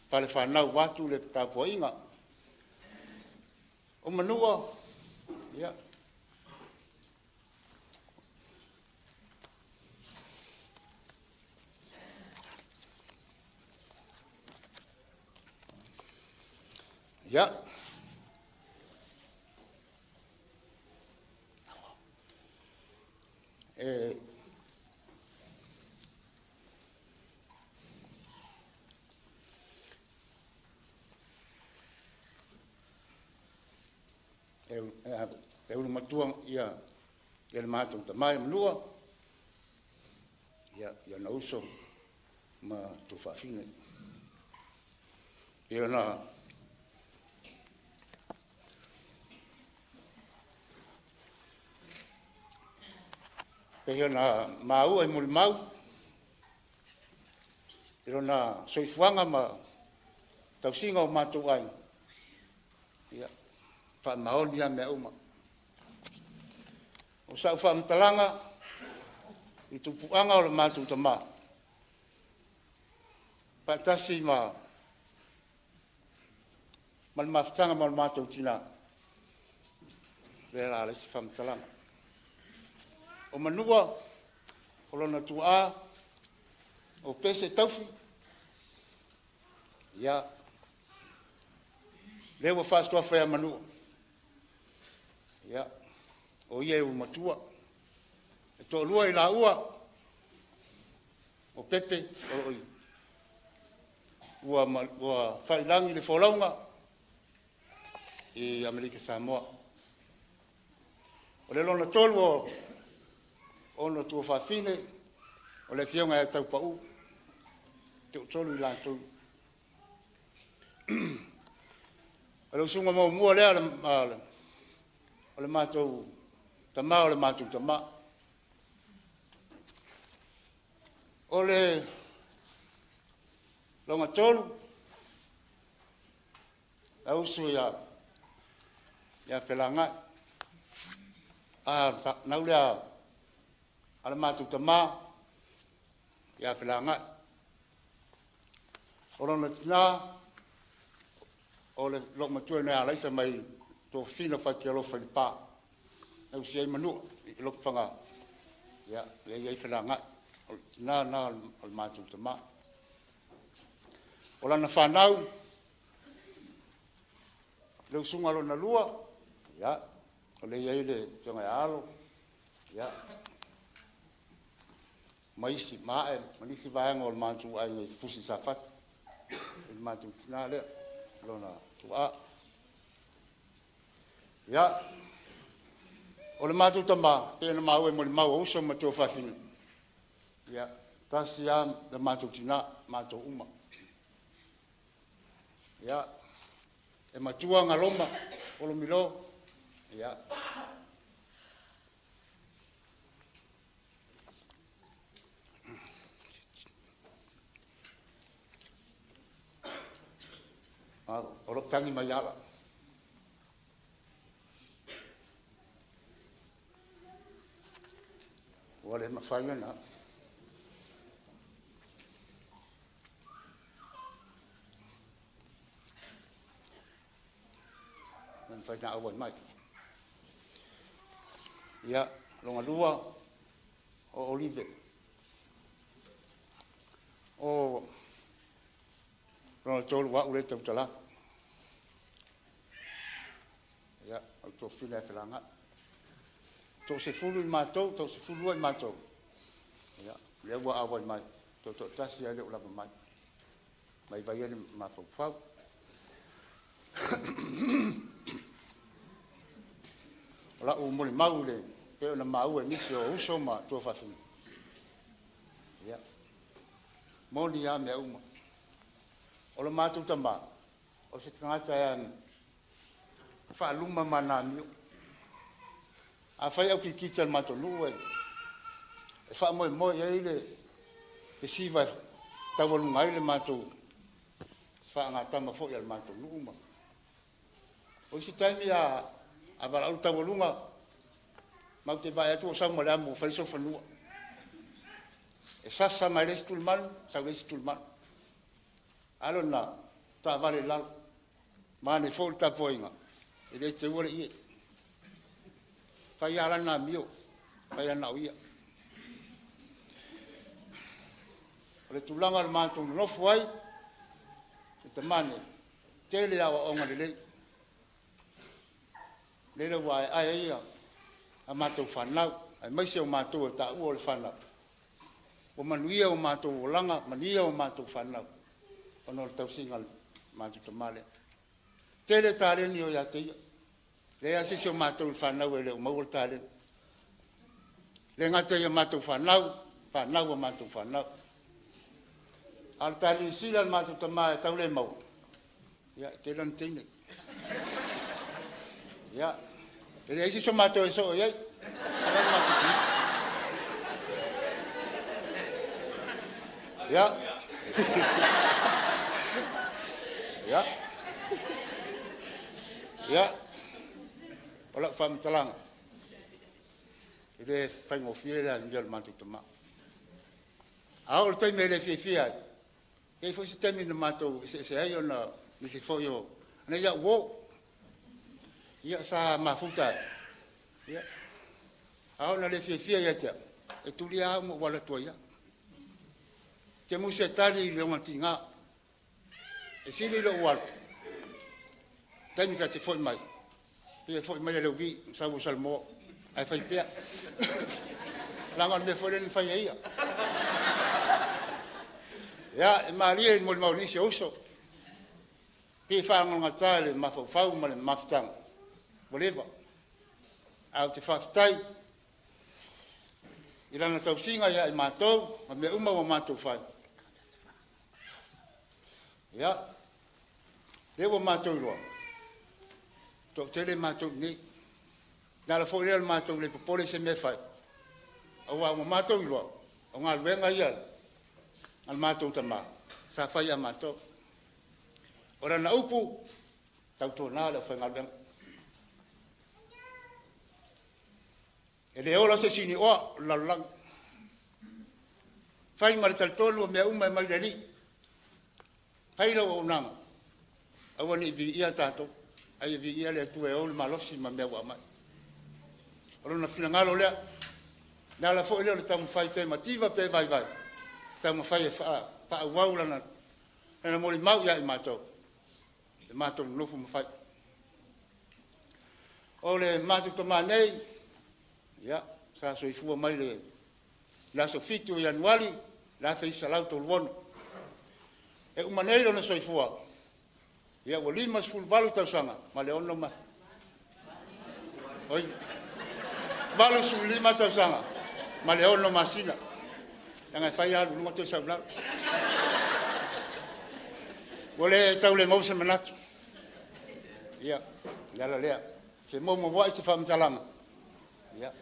S8: falefanau vaeatu le tapuaiga. O Manua, ia, ia, e ulu matua le matou tama ia Manua, i ona uso ma tuafafine. E pei ona maua i molimau i lona soifuaga ma tausiga o matou aiga, ia, e faamaoni lava mea uma. O sau faamatalaga i tupuaga o le matou tama faatasi ma le mafutaga ma lo matou tina, lea o le a i ai se faamatalaga. O Manua, o lona tuaa o Pese Taufi, ia, lea ua faasuafa ia Manua, ia, o ia e ulu matua. E toalua i laua o Pepe ua faiilagi le folauga i Amerika Samoa. O le lona tolu o ona tuafafine, o le afioga ia Taupau, e toatolu i latou. O le usuga muamua lea a le matou tama o le matou tama. O le lona tolu, le uso ia Felagai, le fanau lea a le matou tama ia Felagai. O lona tina o le loomatua ia Alaisa mai Tofina Fatialofa i Lepa e ausia ai Manua i Lotofaga, lea e i ai Felagai. O le tina lena o le matou tama. O lana fanau, le usuga lona lua, ia, o lea e i ai le afioga ia Alo, ia, ma isi, ma Ae ma nisi vaega o le matou aiga i Fusi Safata, i le matou tina lea, lona tuaa. Ia, o le matou tama, pei ona maua i molimau a uso ma tuafafine, ia, tasi lava le matou tina, matou uma. Ia, e matua Galoma Olomilo, ia, o lo o tagi mai ala. Ua le mafai ona auai mai. Ia, lona lua o Olive. O lona tolu o au lea e tautala. Ia, o le toafilemu ia Felagai. Toasefulu i matou, toasefululua i matou. Ia, lea ua auai mai, toatasi lava e le o lava mai. Vaivai ai le mafaufau. O lau molimau i le pei ona maua e nisi o uso ma tuafafine, ia, moni lava mea uma. O le matou tama, o se tagata e faaluma ma amio. A fai aukikiti a le matou nuu e faamoemoe i ai le e siva e taualuga ai le matou faagatama foi a le matou nuu ma. O isi taimi a valaau le taualuga, matou te vaai atu o sau ma le amo ua fai le sofanua. E sasa mai le isi tulimanu, sau le isi tulimanu. Alo na taavale i lalo. Manaia foi le tapuaiga, e le teua le ie. Fai lava lana amio, fai lava na o ia. O le tulaga o le matou nonofo ai, le tamane, tele aoaoga lelei. Lele ua aeae ai a matou fanau, aemaise o matou e taua o le fanau, ua manuia o matou olaga, manuia o matou fanau, ona o le tausiga a le matou tama lea. Tele taleni o ia te ia. Leai lava se isi o matou i le fanau e le o maua le taleni. Le gata ia matou fanau, fanau a matou fanau. A o le taleni sili a le matou tama e tau le maua, ia, e tele lana teine. Ia, e leai se isi o matou e soo i ai. Ia. Ia. Ia. O lau faamatalaga, e le faigofie le amio a le matou tama. A oo i le taimi e le fiafia ai, e i ai foi se taimi na matou eseese ai ona nisi foi o nei au uo. Ia sa mafuta ai. Ia. A oo ina le fiafia ia te au, e tulia au ma ou alu atu ai lava. Te musu e tali i le ogatiga. E sili lou alu, taimi ta te foi mai, pei e foi mai e le uvi, sau o Salmoa, ae fai pea. Leaga o le mea foi lea na fai e ia. Ia, e malie i le molimau a nisi o uso, pei e faagalagata i le mafaufau ma le mafutaga, ua leva. Ae ou te faafetai i lana tausiga ia i matou, ma mea uma ua matou fai. Ia, lea ua matou iloa, toatele matou i nei. Le ala foi lea o le matou le popole i se mea e fai, aua ua matou iloa, o galuega ia a le matou tama, sa fai ia matou. O lana upu, tautuana le aufaigaluega. E le ola se isi niuoa o le lalolagi. Fai ma le talitonu o mea uma e mai le Alii. Fai lau auaunaga, aua ne i viia tatou, ae ia viia le Atua e ou le malosi ma mea ua aumai. O lona finagalo lea, le ala foi lea o le taumafai pe mativa pe vaivai, taumafai e faaauau lana molimau ia i matou, le matou nonofo ma fai. O le matou tama nei, ia, sa soifua mai le aso 7 o Ianuari 1936. E uma nei lona soifua, ia ua 58 tausaga ma le 6 ma... Oi, 85 tausaga ma le 6 masina. Leaga e fai alu i luga toe sau i lalo. Ua le tau le maua se manatu. Ia, le ala lea. Se momomoai se faamatalaga. Ia.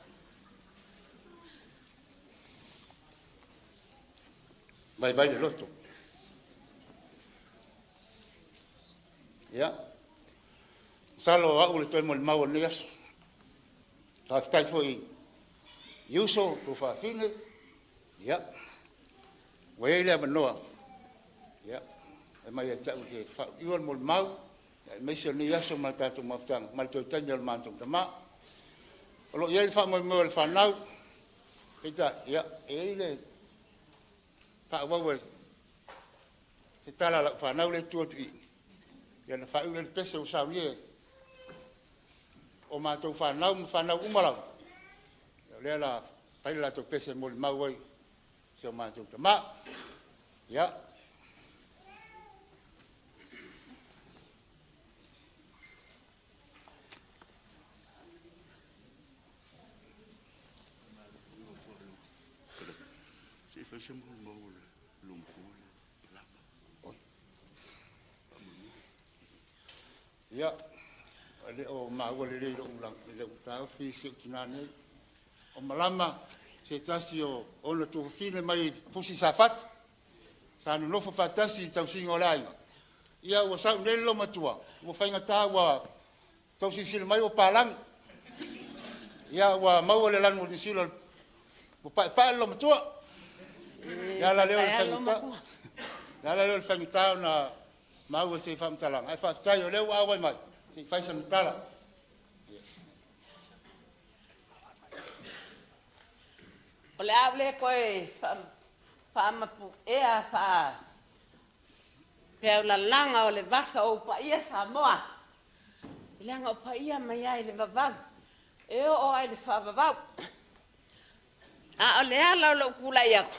S8: Vaivai le loto. Ia. Masalo au le toe molimau o lenei aso. Faafetai foi i uso, tuafafine. Ia. Ua i ai le avanoa. Ia. E mai ia te au te faaiuiu le molimau, aemaise o lenei aso ma le tatou mafutaga, ma le toe taimi o le matou tama. O lo o i ai le faamoemoe o le fanau, peitai, ia, e i ai le faaauau e se tala a lau fanau le tu atu i, ia na faaiu lea i le pese ua saunia o matou fanau ma fanau uma lava, ia o lea la fai le latou pese e molimau ai si o matou tama. Ia.
S3: Se i fai se molimau a le loomatua lea, Malama.
S8: Oi. Ia, e le o maua lelei i lou taofi si ou tinã nei. O Malama, se tasi o ona tuafafine mai Fusi Safata sa nonofo faatasi i le tausiga o le aiga. Ia ua sau nei le loomatua, ua faigata ua tau silasila mai ua palagi. Ia ua maua le lanu o Niu Sila ua paepae le loomatua. Le ala lea o le faigata. Le ala lea o le faigata ona maua se faamatalaga. Ae faafetai o lea ua auai mai se i fai sana tala.
S7: O le a ou le toe faamapu'ea faapeaulalaga o le vasa o ou paia Samoa, leaga o paia mai lava i le vavau e oo lava i le faavavau. A o le ala o lou tulai atu,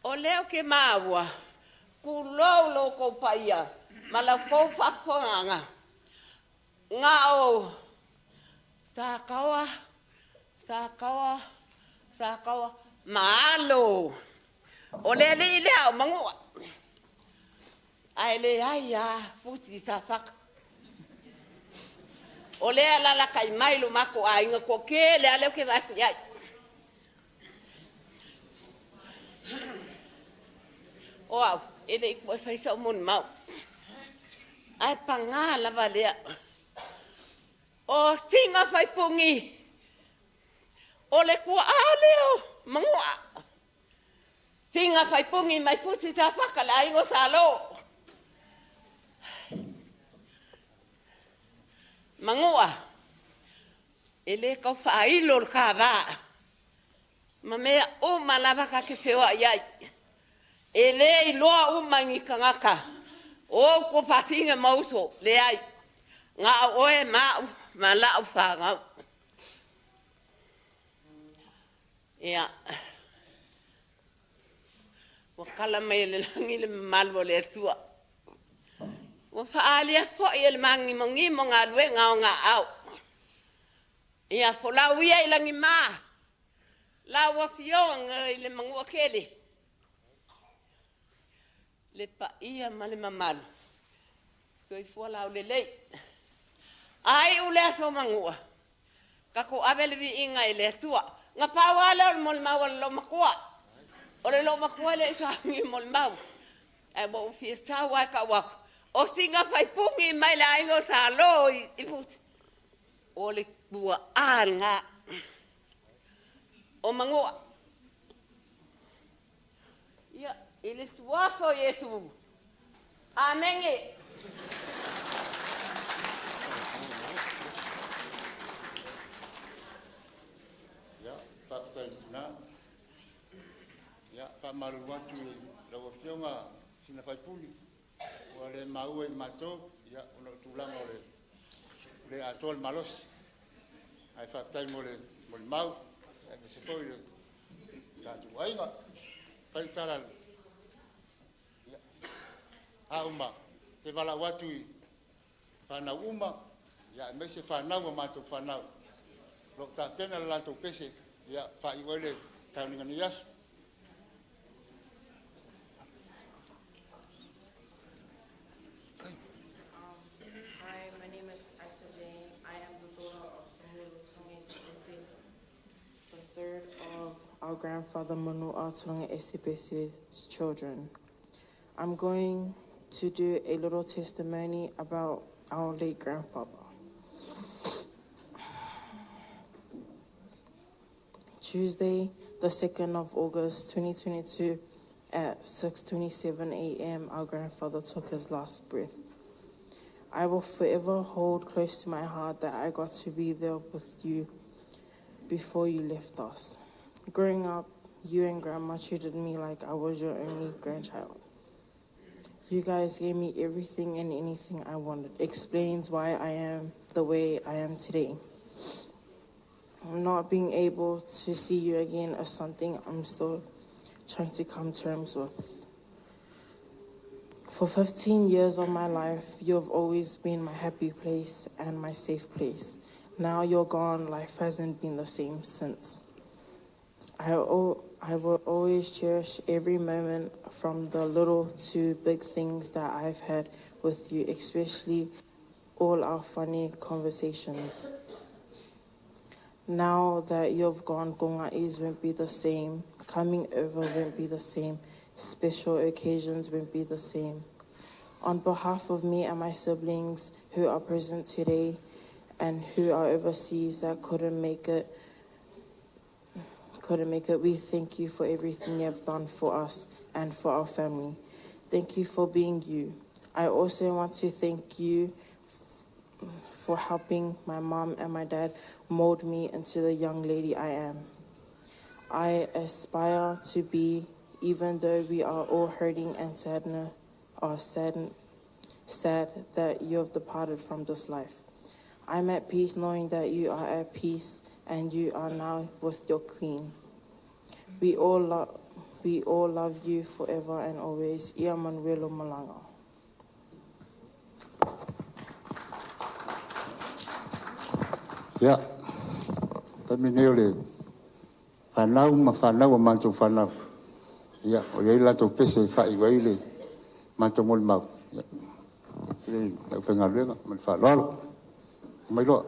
S7: o lea ou te maua, tulou lo outou paia ma la outou faafofogaaga, na o Sataoa, Sataoa, Sataoa ma Alo. O le alii lea o Manua, ae leai lava Fusi Safata. O lea e alaalatai mai lo matou aiga toatele lava lea ou te vaai atu i ai. O au, e le i toe fai sau molimau, ae paga lava lea. O Siga Faipuni, o le tuaa lea o Manua. Siga Faipuni mai Fusi Safata, le aiga o Salo. Manua, e le tau faailo le ta va, ma mea uma lava ta te feoai ai. E le iloa uma e ni tagata, o ou tuafafine ma uso, leai. Na o oe ma au ma lau fanau. Ia, ua tala mai e le lagi le mamalu o le Atua. Ua faaalia foi e le māgimogimo galuega o aao. Ia folau ia i lagima, lau afioga i le Manua tele, le paia ma le mamalu, soifua laulelei. Ai u le aso Manua, tatou ave le viiga i le Atua. Na pau lava lea o le molimau a le loomatua. O le loomatua e le i sauni i molimau. Ae ua ou fia sau lava e tau atu, o Siga Faipuni mai le aiga o Salo i Fusi, o le tuaa lena o Manua. Ia, i le suafa o Iesu. Amene.
S8: Ia, faafetai i tina. Ia, faamalulu atu i lau Afioga Sina Faipuni, ua le maua i matou, ia, ona o tulaga o le le atoa le malosi. Ae faafetai mo le molimau, aemaise foi le tatou aiga. Fai le tala, ia, a uma, te valaau atu i fanau uma, ia, aemaise fanau a matou fanau. O lo o tapena le latou pese, ia, faaiu ai le sauniga nei aso.
S9: Hi, my name is Isa Jane. I am the daughter of Samuel Tonga the third of our grandfather Manua Tonga Esepese's children. I'm going to do a little testimony about our late grandfather. Tuesday, the 2nd of August, 2022, at 6:27 a.m., our grandfather took his last breath. I will forever hold close to my heart that I got to be there with you before you left us. Growing up, you and Grandma treated me like I was your only grandchild. You guys gave me everything and anything I wanted. Explains why I am the way I am today. Not being able to see you again is something I'm still trying to come to terms with. For 15 years of my life, you've always been my happy place and my safe place. Now you're gone, life hasn't been the same since. I will always cherish every moment, from the little to big things that I've had with you, especially all our funny conversations. Now that you've gone, Gonga'is won't be the same. Coming over won't be the same. Special occasions won't be the same. On behalf of me and my siblings who are present today and who are overseas that couldn't make it, we thank you for everything you have done for us and for our family. Thank you for being you. I also want to thank you for helping my mom and my dad mold me into the young lady I am. I aspire to be, even though we are all hurting and sad that you have departed from this life. I'm at peace knowing that you are at peace and you are now with your queen. We all love you forever and always. Ia manuelo malanga.
S8: Ia, taimi nei o le fanau ma fanau a matou fanau, ia, o i ai le latou pese e faaiu ai le matou molimau, ia, i le aufaigaluega ma le faaaloalo. Mai loa.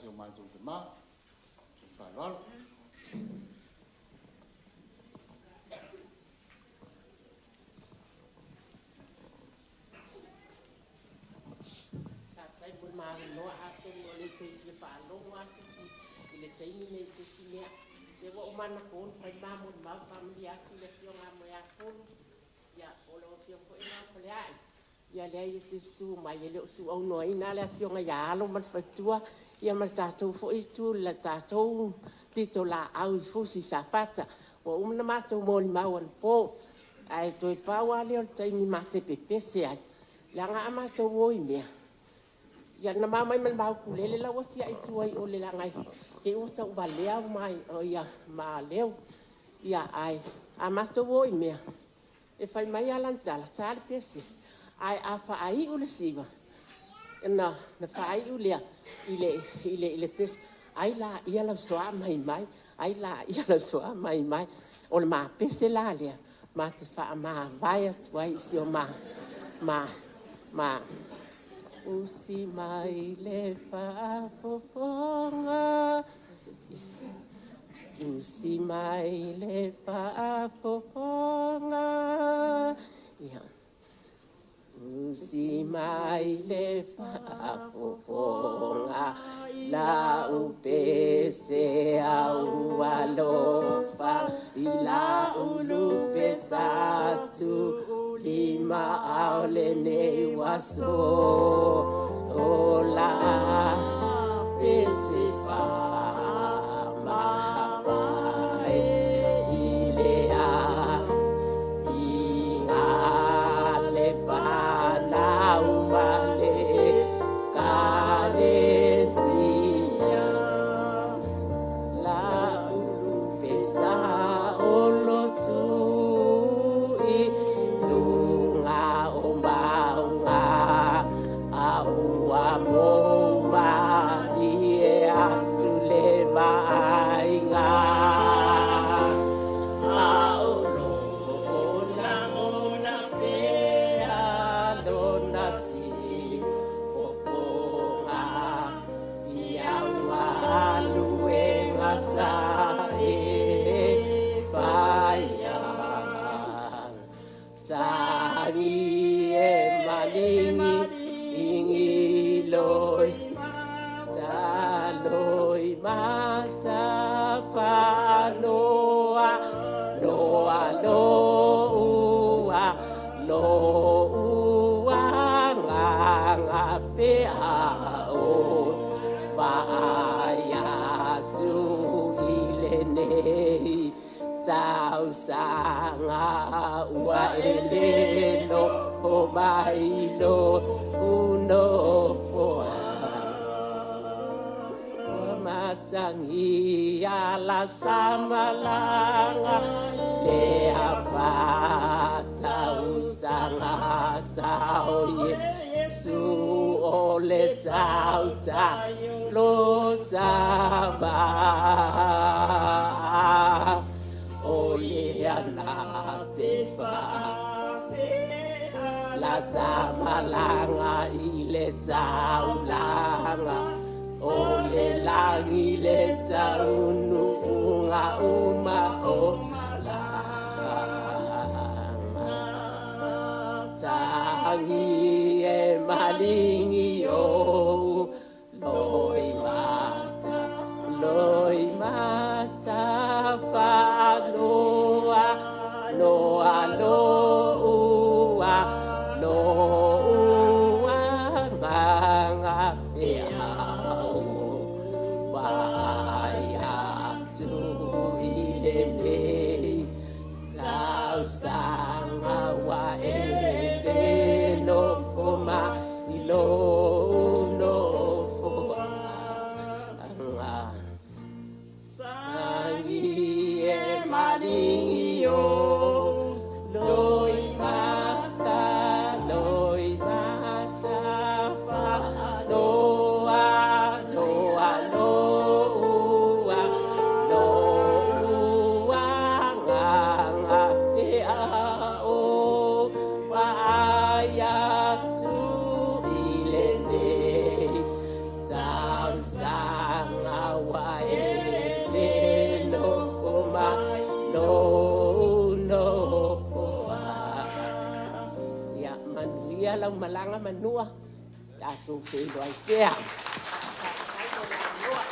S8: si o matou tamā. Faaaloalo.
S7: Faafetai mo le maavanoa, atonu o le toe fia faalogo lava se isi i le taimi nei i se isi mea. Lea ua uma anapo ona fai le ma molimau, e faamalie atu i le Afioga ia Moeapolu, ia po o lau Afioga foi lena Fefoleai, ia leai e te susu mai, e le o tuuaunoaina lava le Afioga ia Alo ma le faletua, ia ma le tatou foi itu i le tatou pitolaau i Fusi Safata. Ua uma ona matou molimau anapo, ae toe pau lava lea o le taimi ma te pepese ai, leaga a matou o i mea, ia na ma omai ma le ma ukulele la ua tiai i tua i o leaga te i ua tauvalea ma leo. Ia ae a matou o i mea, e fai mai lava lana tala, ta le pese, ae a faaiu le siva, ona faaiu lea i le pese, ai laia lau soa mai, ai laia lau soa mai. O le ma pese la lea, ma te faamavae atu ai i si o ma, ma usi mai le faafofoga, usi mai le faafofoga, ia. Usi mai le faafofoga, lau pese au alofa, i lau lupe sa tu lima ao lenei waso. O la pese faamavae i le a i ngā le whanau ma le kalesia. La ulu pesa o lotu i lunga o maunga, a ua mo mai e atu le vaaiga. A o lo lagona pea lona si fofoga, ia galuega sa e faia. Tangi e malingi ingi loi, taloi mata whanoa, noa loa, loa nganga pea o vaai atu i lenei tausaga ua e le nofo mai lo unofoa. Matangia la tamalanga le afatautanga tao Yesu o le tauta lo tama o le ana te fa la tamalanga i le taulanga o le langi le taunuunga uma o malanga. Tangi e malingi o loi mata, loi mata whanoa, noa loa, loa nganga pea o vai atu i lenei tausaga ua e le nofo mai lo nofoaga. Tangi e malingi o loi mata, loi mata whanoa, noa loa, loa nganga pea o vai atu i lenei tausaga. lau malaga Manua, tatou feiloai pea. Faafetai mo le avanoa.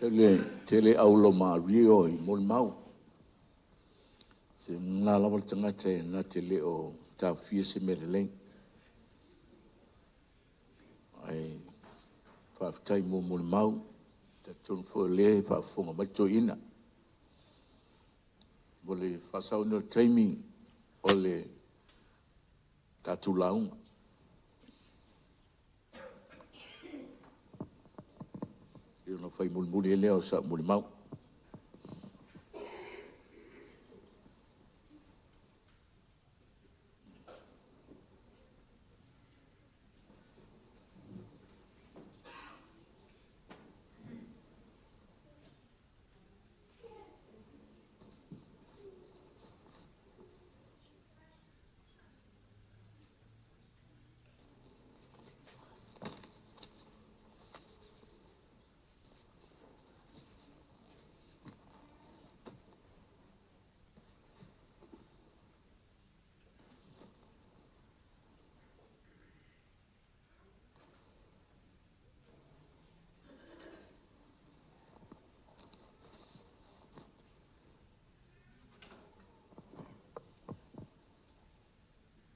S4: Tele tele aulo mario i molimau. Se na lava le tagata e na te le o taofia se mea lelei. Ae faafetai mo molimau, talitonu foi o lea e faafofoga mai le toeaina. Mo le faasaoina o le taimi o le tatou lauga. Ia ona fai mulimuli ai lea o sau molimau.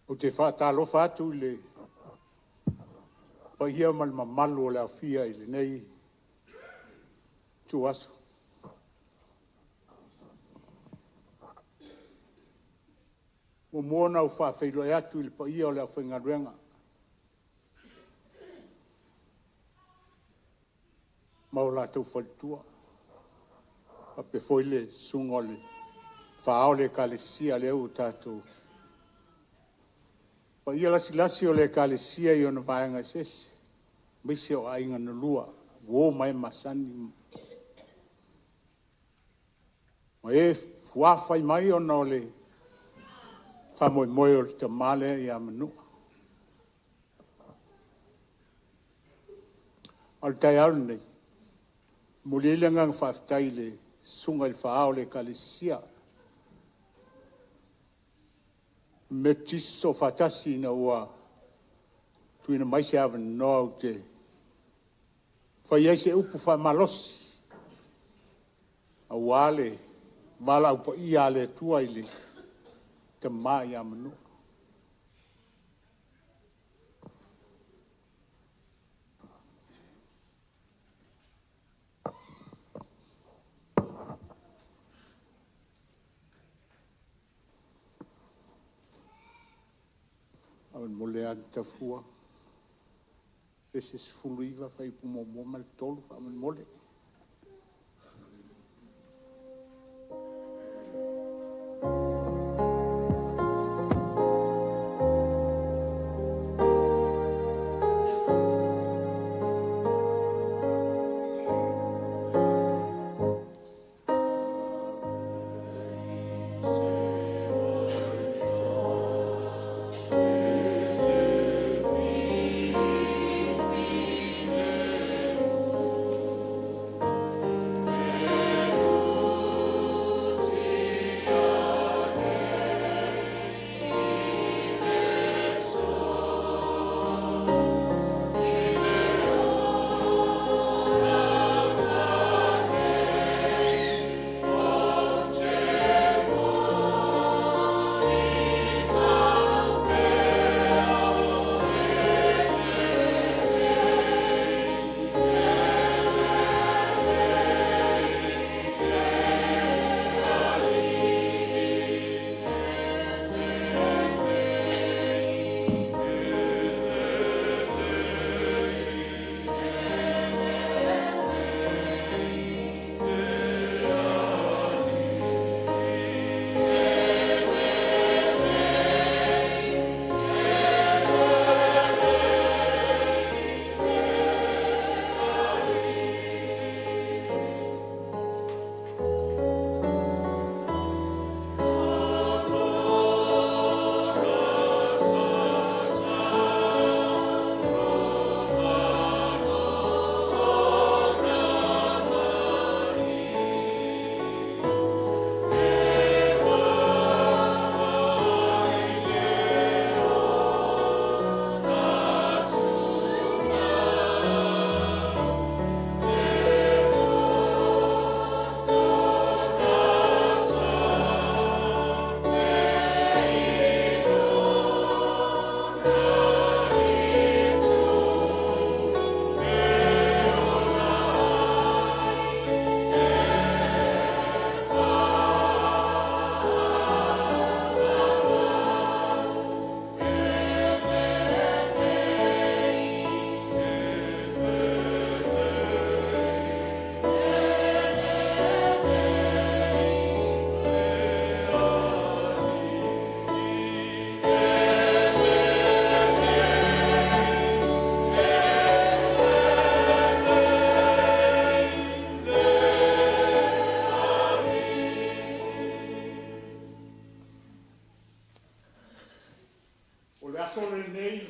S8: Ou te faatalofa atu i le paia ma le mamalu o le aofia i lenei ituaso. E muamua ona ou faafeiloai atu i le paia o le aufaigaluega ma o latou faletua, faapea foi le susuga o le faa-ao o le Ekalesia lea ua tatou paia lasilasi o le Ekalesia i ona vaega eseese, aemaise o aiga na lua, uo ma e masani ma e ua fai mai ona o le faamoemoe o le tama lea ia Manua. A o le taeao lenei, e momoli ai le agaga faafetai i le susuga i le Faa-ao o le Ekalesia Metotisi Soofaatasi ina ua tuuina mai se avanoa ou te fai ai se upu faamalosi aua le valaau paia a le Atua i le tama ia Manua. Faamolemole lava Tafua, Pese 19 fuaiupu 1 ma le 3 faamolemole.
S4: le aso lenei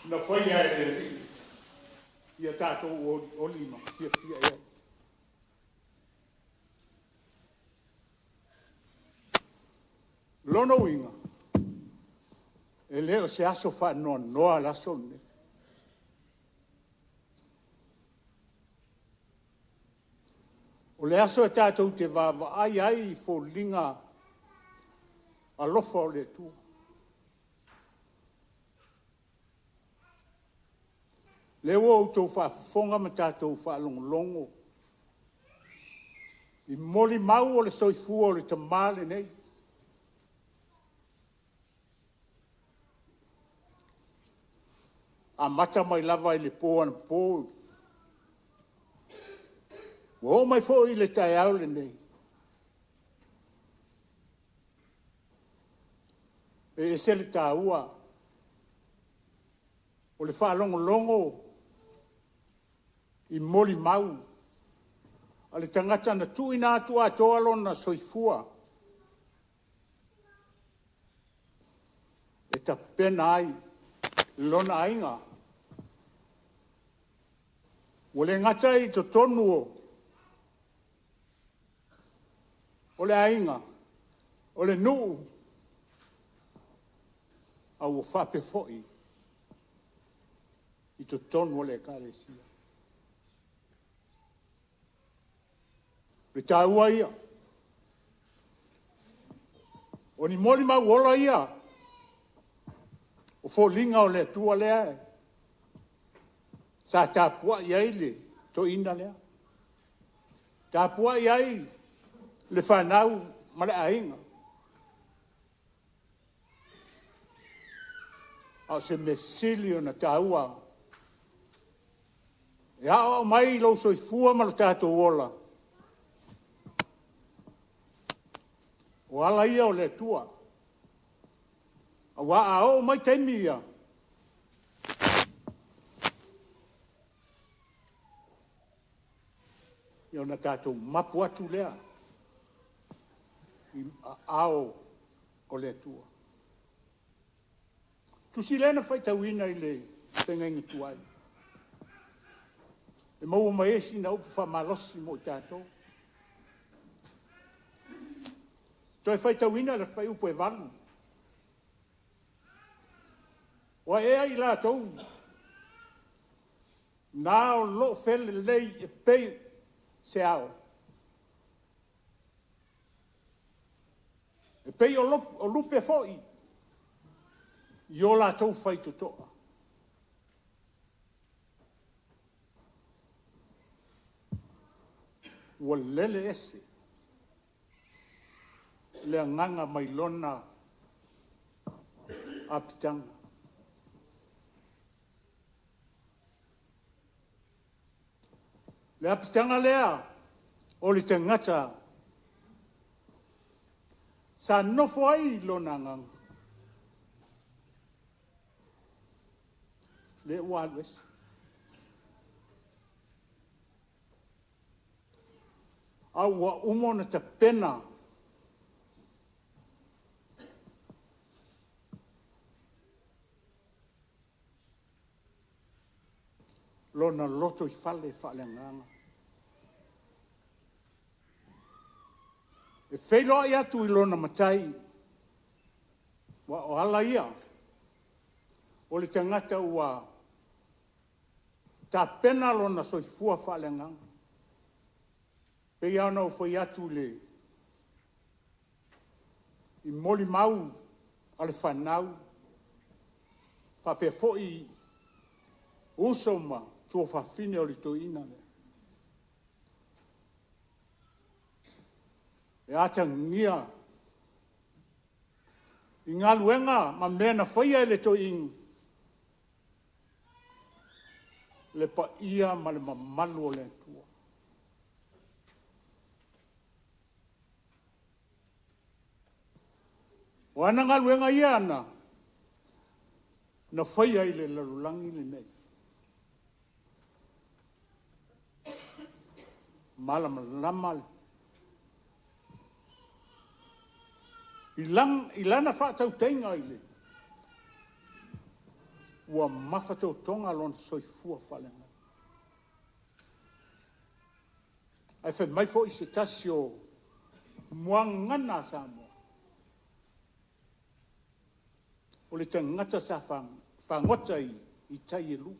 S4: na faia e le Alii ia tatou olioli ma fiafia i ai. Lona uiga, e le o se aso faanoanoa le aso lenei. O le aso e tatou te vaavaai ai i foliga alofa o le Atua. Lea ua outou faafofoga ma tatou faalogologo i molimau o le soifua o le tamaa lenei. Amata mai lava i le po anapo ua oo mai foi i le taeao lenei. E ese le taua o le faalogologo i molimau a le tagata na tuuina atu atoa lona soifua e tapena ai lona aiga. Ua le gata i totonu o le aiga, o le nuu, a ua faapea foi i totonu o le Ekalesia. O le taua ia. O ni molimau ola ia o foliga o le Atua lea sa tapuai ai le toeaina lea, tapuai ai le fanau ma le aiga. A o se mea sili ona taua, e aoao mai lou soifua ma lo tatou ola, o ala ia o le Atua. Aua a oo mai taimi ia, ia ona tatou mapu atu lea i aao o le Atua. Tusi lea na faitauina i le feagaiga tuai, e maua mai ai sina upu faamalosi mo i tatou. Toe faitauina le fuaiupu e 8. O ai ea i latou na o lo o felelei e pei se ao, e pei o lupe foi i o latou faitotoa. Ua lele ese le agaga mai lona apitaga. Le apitaga lea o le tagata sa nofo ai lona agaga, lea ua alu ese. A ua uma ona tapena lona lotoifale faaleagaga e feiloai atu i lona Matai, aua o ala ia o le tagata ua tapena lona soifua faaleagaga. E pei lava ona ou fai atu i le i molimau a le fanau faapea foi uso ma tuafafine o le toeaina lea. E atagia i galuega ma mea na faia e le toeaina le paia ma le mamalu o le Atua. O ana galuega ia na faia i le lalolagi lenei, malamalama i lana faatautaiga i le Ua mafatotoga lona soifua faaleagaga. Ae fai mai foi se tasi o muagagana a Samoa, o le tagata sa fagota i tai e lua.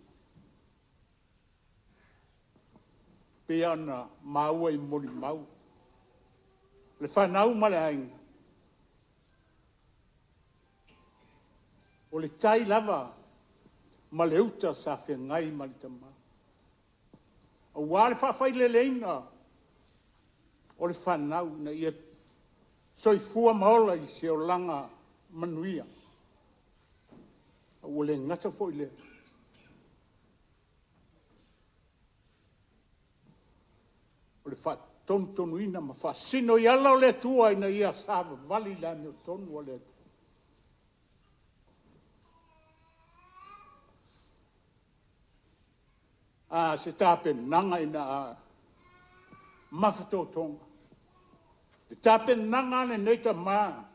S4: Pei lava ona maua i molimau, le fanau ma le aiga, o le tai lava ma le uta sa feagai ma le tama, aua le faafaileleina o le fanau ina ia soifua ma ola i se olaga manuia. A ua le gata foi i lea, o le faatonutonuina ma faasino i ala o le Atua ina ia savavali i le amiotonu a le Atua. A, se tapenaga ina a mafatotoga, le tapenaga a lenei tama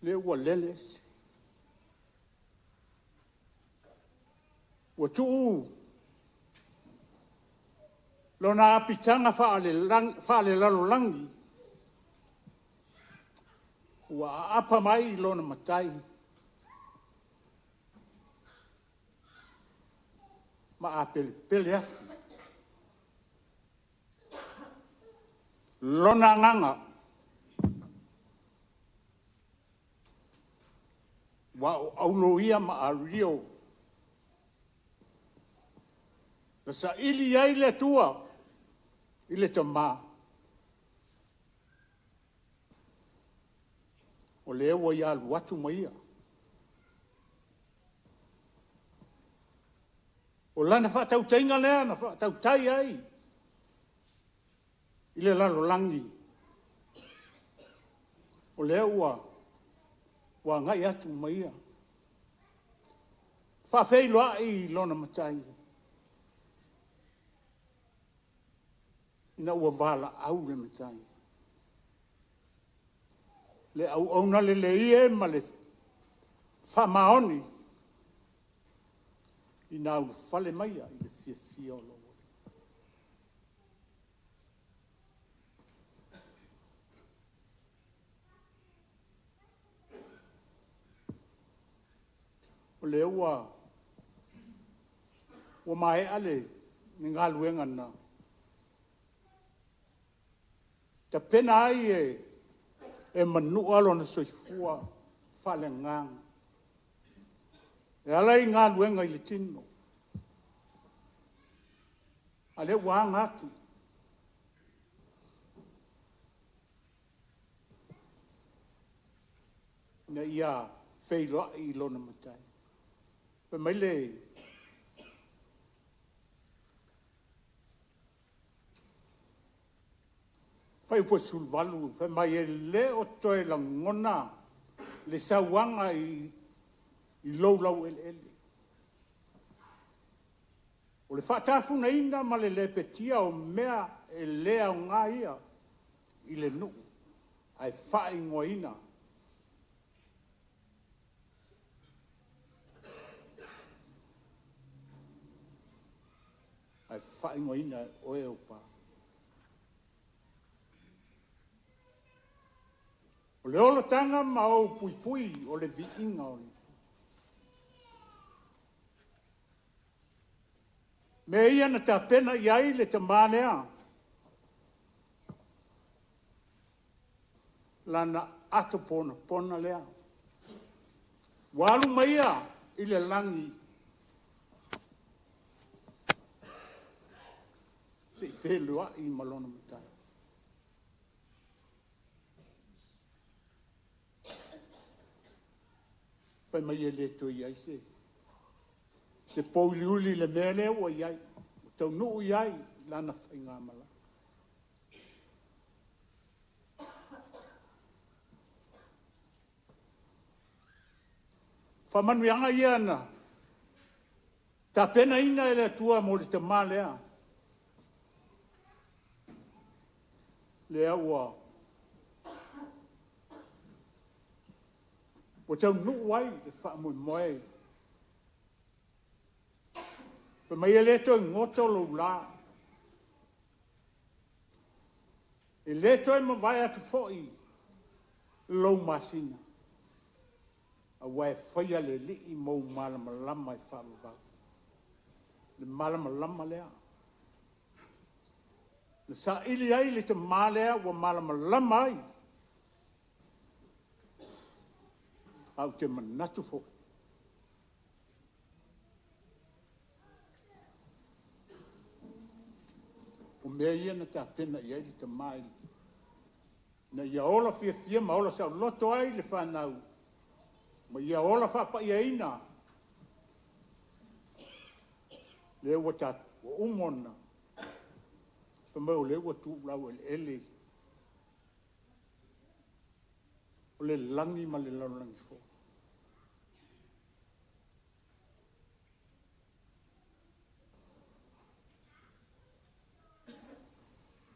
S4: lea ua lele ese, ua tuu lona apitaga faalelalolagi ua aapa mai lona matai ma apelepele atu lona agaga aua o auro ia ma ario na saili i ai le Atua i le tama, o lea ua ia alu atu ma ia. O lana faatautaiga lea na faatautai ai i le lalolagi, o lea ua agai atu ma ia faafeiloai i lona Matai ina ua valaau le Matai. Le auauna lelei e ma le faamaoni ina ulufale maia i le fiafia o lou Alii. O lea ua maea le galuega na tapena ai e manua lona soifua faaleagaga e ala i galuega i le tino, a o lea ua aga atu ina ia feiloai i lona Matai. Fai mai le Fuaiupu 18, fai mai e le o toe lagona le sauaga i lou laueleele, o le faatafunaina ma le lepetia o mea e le aoga ia i le nuu ae faaigoaina e oe ou pa. O le olataga ma ou puipui o le viiga o le Atua. Mea ia na tapena i ai le tama lea lana ato ponapona lea. Ua alu ma ia i le lagi se i feiloai ma lona Matai. Fai mai e le toe i ai se pouliuli i le mea lea ua i ai, ua taunuu i ai lana faigamalaga. O faamanuiaga ia na tapenaina e le Atua mo le tama lea, lea ua Ua taunuu ai le faamoemoe. Fai mai e le toe goto lou la. E le toe mavae atu foi lou masina, aua e faia le Alii mou malamalama e faavavau. Le malamalama lea. Na saili ai le tama lea ua malamalama ai. Ae ou te manatu foi, o mea ia na tapena i ai le tama ina ia ola fiafia ma ola saoloto ai le fanau, ma ia ola faapaiaina lea ua uma ona fai mai o lea ua tuu laueleele o le lagi ma le lalolagi fou.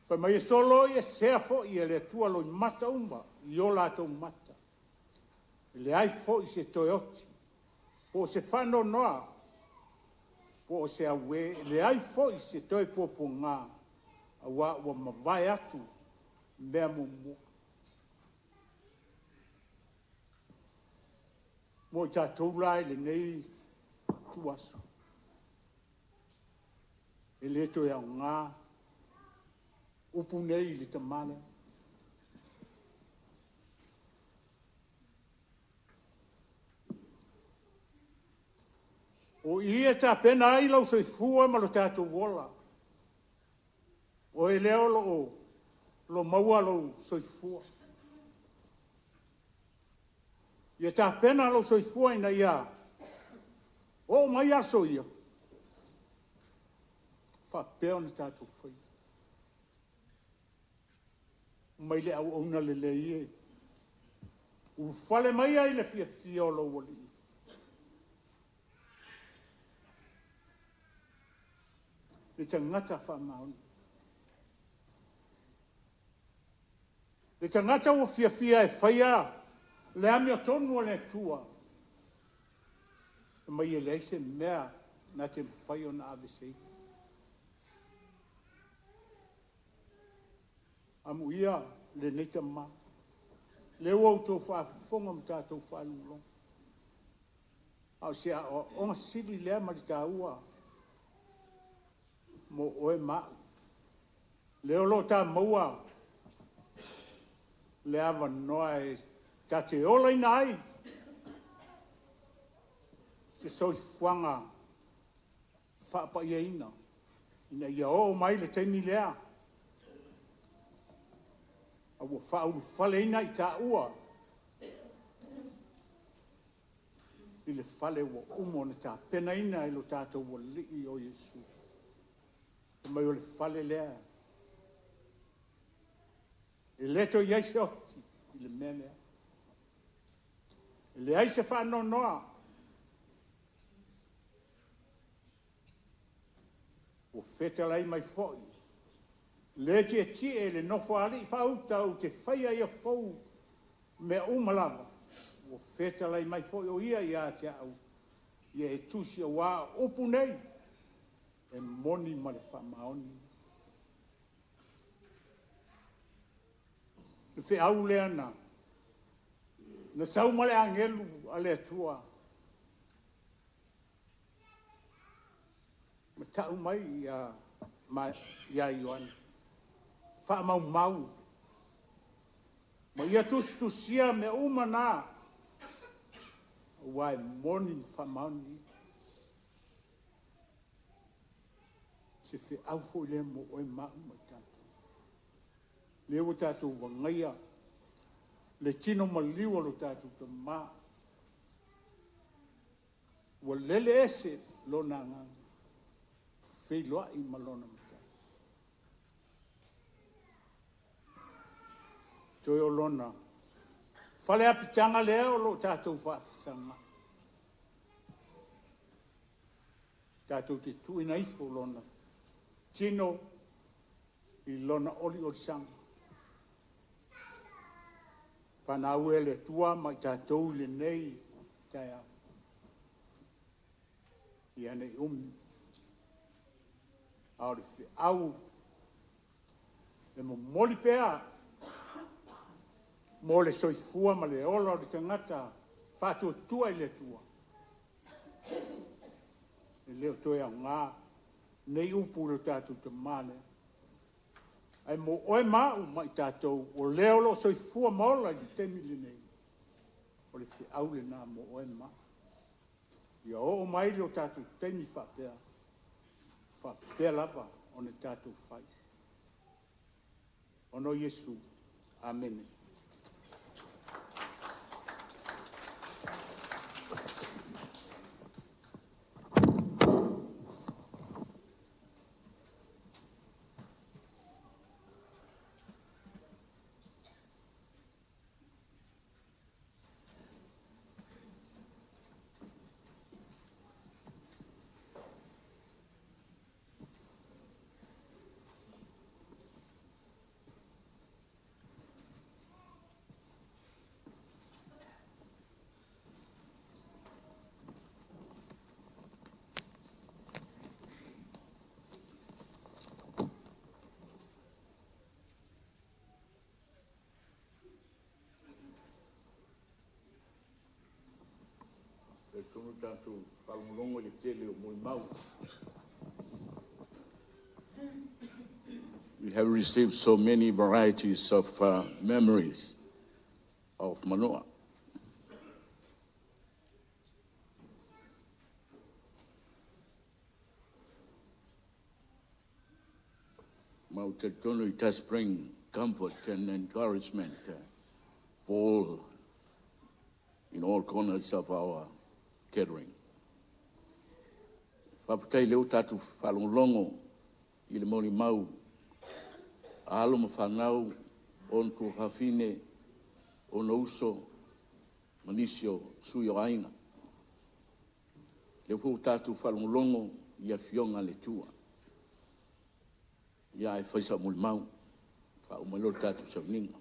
S4: Fai mai e soloiesea foi e le Atua loimata uma i o latou mata, e leai foi se toe oti, po o se faanoanoa, po o se auē, e leai foi se toe puapuaga, aua ua mavae atu mea muamua. Mo i tatou la i lenei ituaso, e le toe aoga upu nei i le tama lea. O i e tapena ai lou soifua ma lo tatou ola. O oe lea o lo o maua lou soifua. Ia tapena lou soifua ina ia oo mai aso ia, faapea ona tatou faia mai le auauna lelei e, ulufale maia i le fiafia o lou Alii. Le tagata faamaoni. Le tagata ua fiafia e faia le amiotonu a le Atua, fai mai e leai se mea na te mafai ona aveeseina. Amuia lenei tama, lea ua outou faafofoga ma tatou faalogologo, a o se aoaoga sili lea ma le taua mo oe ma au. Lea o lo o ta maua le avanoa e ta te olaina ai se soifuaga faapaiaina ina ia oo mai le taimi lea a ua faaulufaleina i taua i le fale ua uma ona tapenaina e lo tatou Alii o Iesu. Fai mai o le fale lea, e le toe i ai se oti i le mea lea. E leai se faanoanoa. Ua fetalai mai foi le tietie i le nofoalii faauta ou te faia ia fou mea uma lava. Ua fetalai mai foi o ia ia te au, ia e tusi aua o upu nei e moni ma le faamaoni. Le feau lea na sau ma le agelu a le Atua ma tau mai ia Ioane, faamaumau ma ia tusitusia mea uma na, aua e moni ma faamaoni. Se feau foi lea mo oe ma au ma i tatou. Lea ua tatou vagaia le tino maliu o lo tatou tama, ua lele ese lona agaga, feiloai ma lona Matai. Toe o lona faleapitaga lea o lo o tatou faafesagai, tatou te tuuina ifo lona tino i lona oliolisaga. Whanau e le tua mai tātou le nei tae au. Ia nei A o le feau e momoli pea mo le soifua ma le ola o le tagata faatuatua i le Atua, e le o toe aoga nei upu i lo tatou tama lea. Ae mo oe ma au ma i tatou, o lea o lo o soifua ma ola i le taimi lenei, o le feau lena mo oe ma au. Ia oo mai lo tatou taimi faapea, faapea lava ona tatou fai. Ona o Iesu. Amene. Tonu tatou faalogologo i le tele o molimau.
S10: We have received so many varieties of memories of Manoa. Ma ou talitonu, it does bring comfort and encouragement for all in all corners of our gathering. Faafetai lea ua tatou faalogologo i le molimau a alo ma fanau, ona tuafafine, ona uso ma nisi o sui o aiga. Lea foi ua tatou faalogologo i afioga a le Atua. Ia ae fai sau molimau, faauma ai loa le tatou sauniga.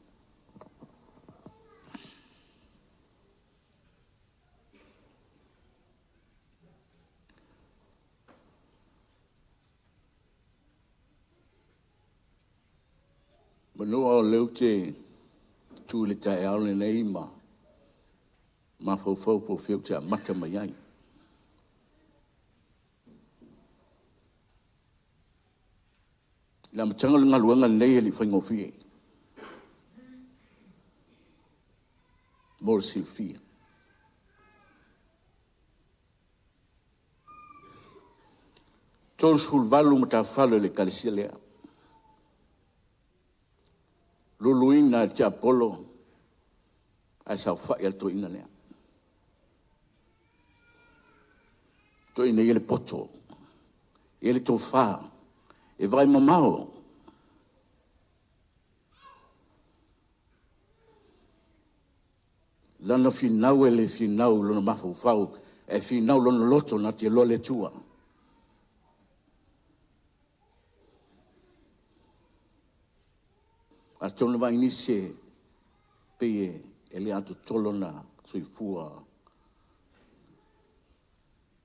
S10: Manoa o lea ou te tu i le taeao lenei ma mafaufau po o fea ou te amata mai ai. I le amataga o le galuega lenei e le i faigofie, mo le silafia. 38 matafale o le Ekalesia lea, luluina e le tiapolo ae saofai lava le toeaina lea. Le toeaina e i ai le poto, e i ai le tofa, e vaaimamao. Lana finau e le finau i lona mafaufau, ae finau i lona loto na te iloa le Atua. Atonu e vaai nisi e pei e le atoatoa lona soifua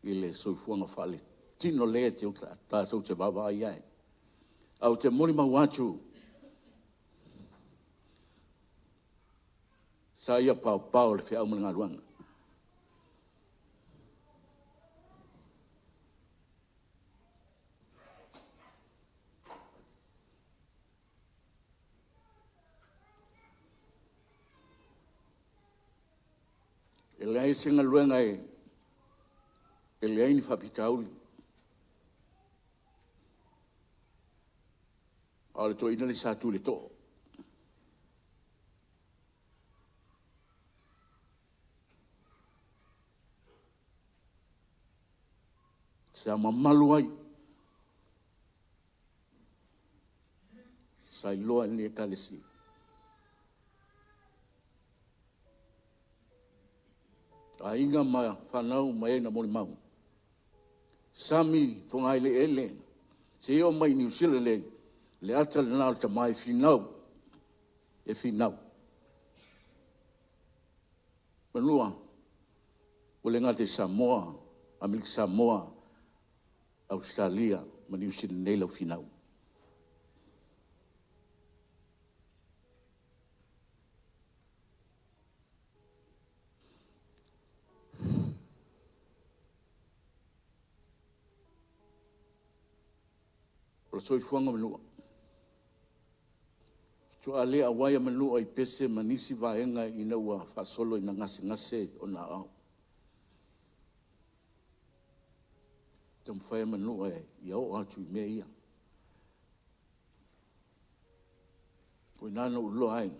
S10: i le soifuaga faaletino lea tatou te vaavaai i ai. Ae ou te molimau atu, sa ia paopao le feau ma le galuega. E leai se galuega e leai ni faafitauli. A o le toeaina lea sa tu i le too. Sa mamalu ai, sa iloa e lenei Ekalesia. Aiga ma fanau ma e na molimau, sami fogaeleele, seia oo mai i Niu Sila nei, le ata lena o le tama e finau, e finau. Manua, ua le gata i Samoa, Amerika Samoa, Ausetalia ma Niu Sila nei lau finau. O le soifuaga manua. Faatoa le auai a manua i pese ma nisi vaega ina ua faasolo ina gasegase ona aao. Taumafai manua ia oo atu i mea ia. O i ina na ou iloa ai,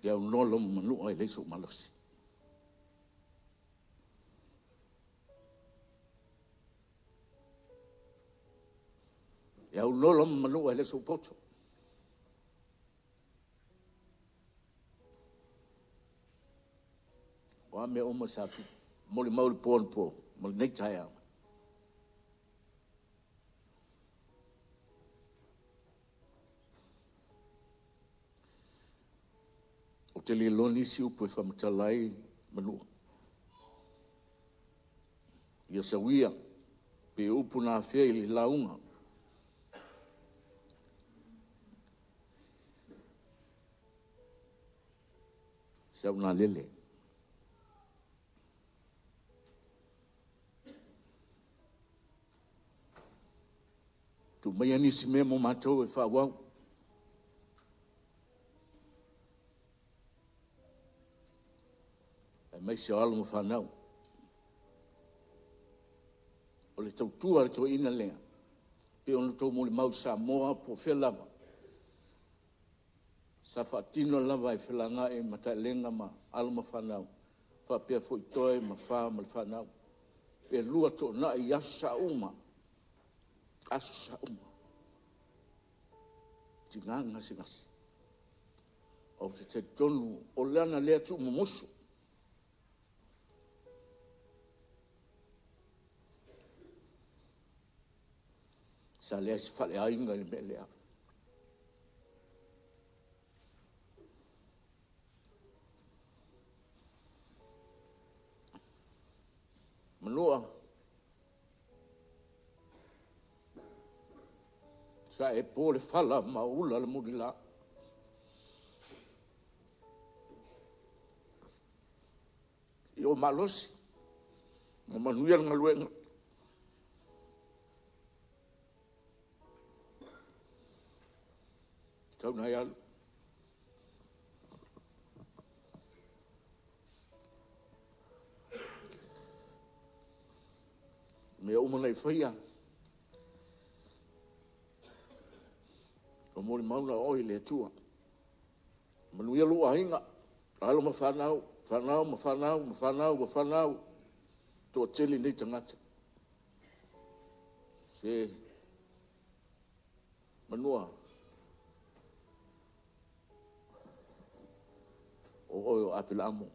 S10: e aunoa loa ma manua e leai sou malosi. E aunoa loa ma manua e leai sou poto. O a mea uma sa molimau i le po anapo ma lenei taeao, ou te le iloa nisi upu e faamatala ai Manua. Ia sau ia, pei o upu na afea i le lauga. Saunalele. Tuu maia nisi mea mo matou e faaauau. Aemaise o alo ma fanau. O le tautua a le toeaina lea, pei ona outou molimau i Samoa po o fea lava, sa faatino lava e Felangai ma Taelega ma alo ma fanau, faapea foi Toe ma Fa ma le fanau. E 2 toonai i Aso Sa uma, Aso Sa uma. Tiga na gasegase. Ou te talitonu o lana lea tuumumusu. Sa leai se faleaiga i le mea lea. Manua, sa e po le fala ma ula le mulila. Ia ou malosi ma manuia le galuega. Tau ina e alu. Mea uma na e faia, ua molimauina oe e le Atua. Manuia lou aiga, alo ma fanau, fanau ma fanau ma fanau ma fanau, toatele nei tagata. Se Manua, o oe o Apelamo.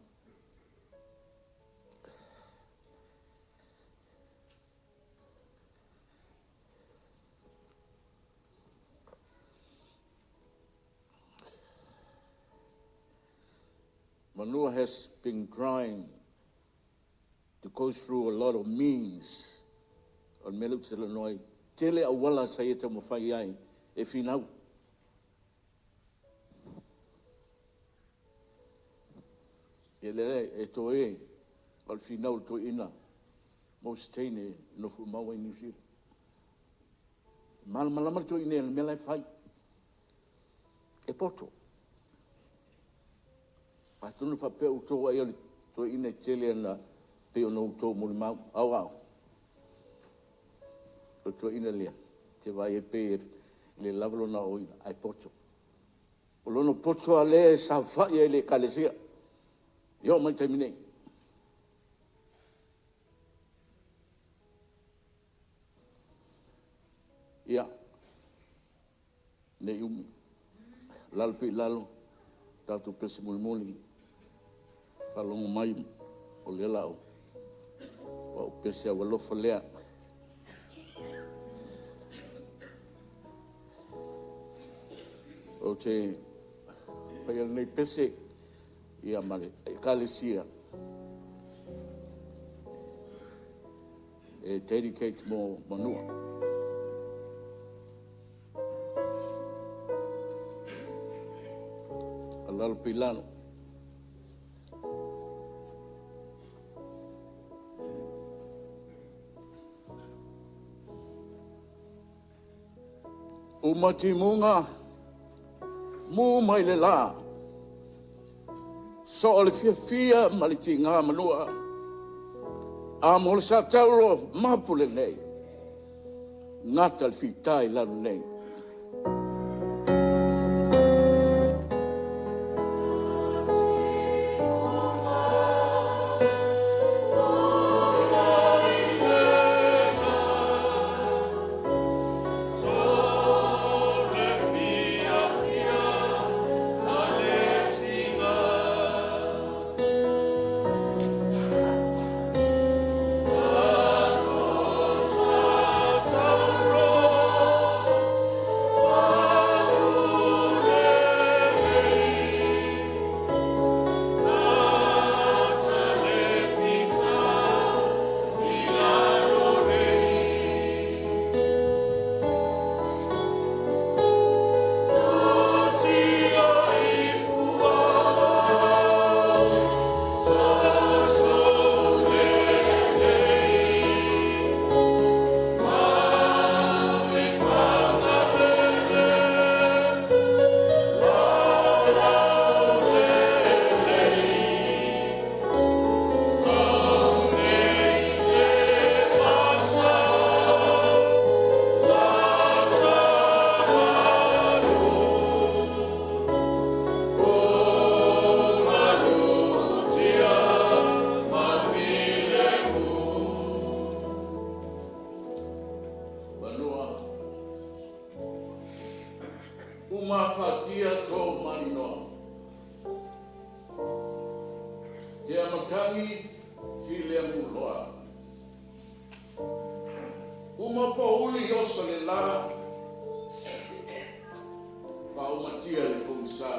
S10: Manua has been trying to go through a lot of means. O le mea lea ou te talanoa ai, tele auala sa ia taumafai ai e finau. Ia lea e toe o le finau o le toeaina mo se teine nofo mau ai Niu Sila. Malamalama le toeaina i le mea la e fai. E poto. Atonu faapea outou ai o le toeaina e tele ana pei ona outou molimau aoao. O le toeaina lea, te vaai e pei e le lava lona aoaoina, ae poto. O lona poto lava lea e saofai ai i le ekalesia, e oo mai i le taimi nei. Ia, ne i umi, lalo pea i lalo, tatou pese mulimuli, faalogo mai o lea o le a ou pese aualofa lea. Ou te faia lenei pese ia ma le ekalesia e dedicate mo Manua. Alalo Pilano. Uma timuga mu mai le la so o le fiafia ma le tigā manua a mo le satauro mapu lenei gata le fita i lalo nei. Manua umafatia tō maninoa. Te amatangi filea muloa. Uma pauli oso le la, whaumatia le pongsa.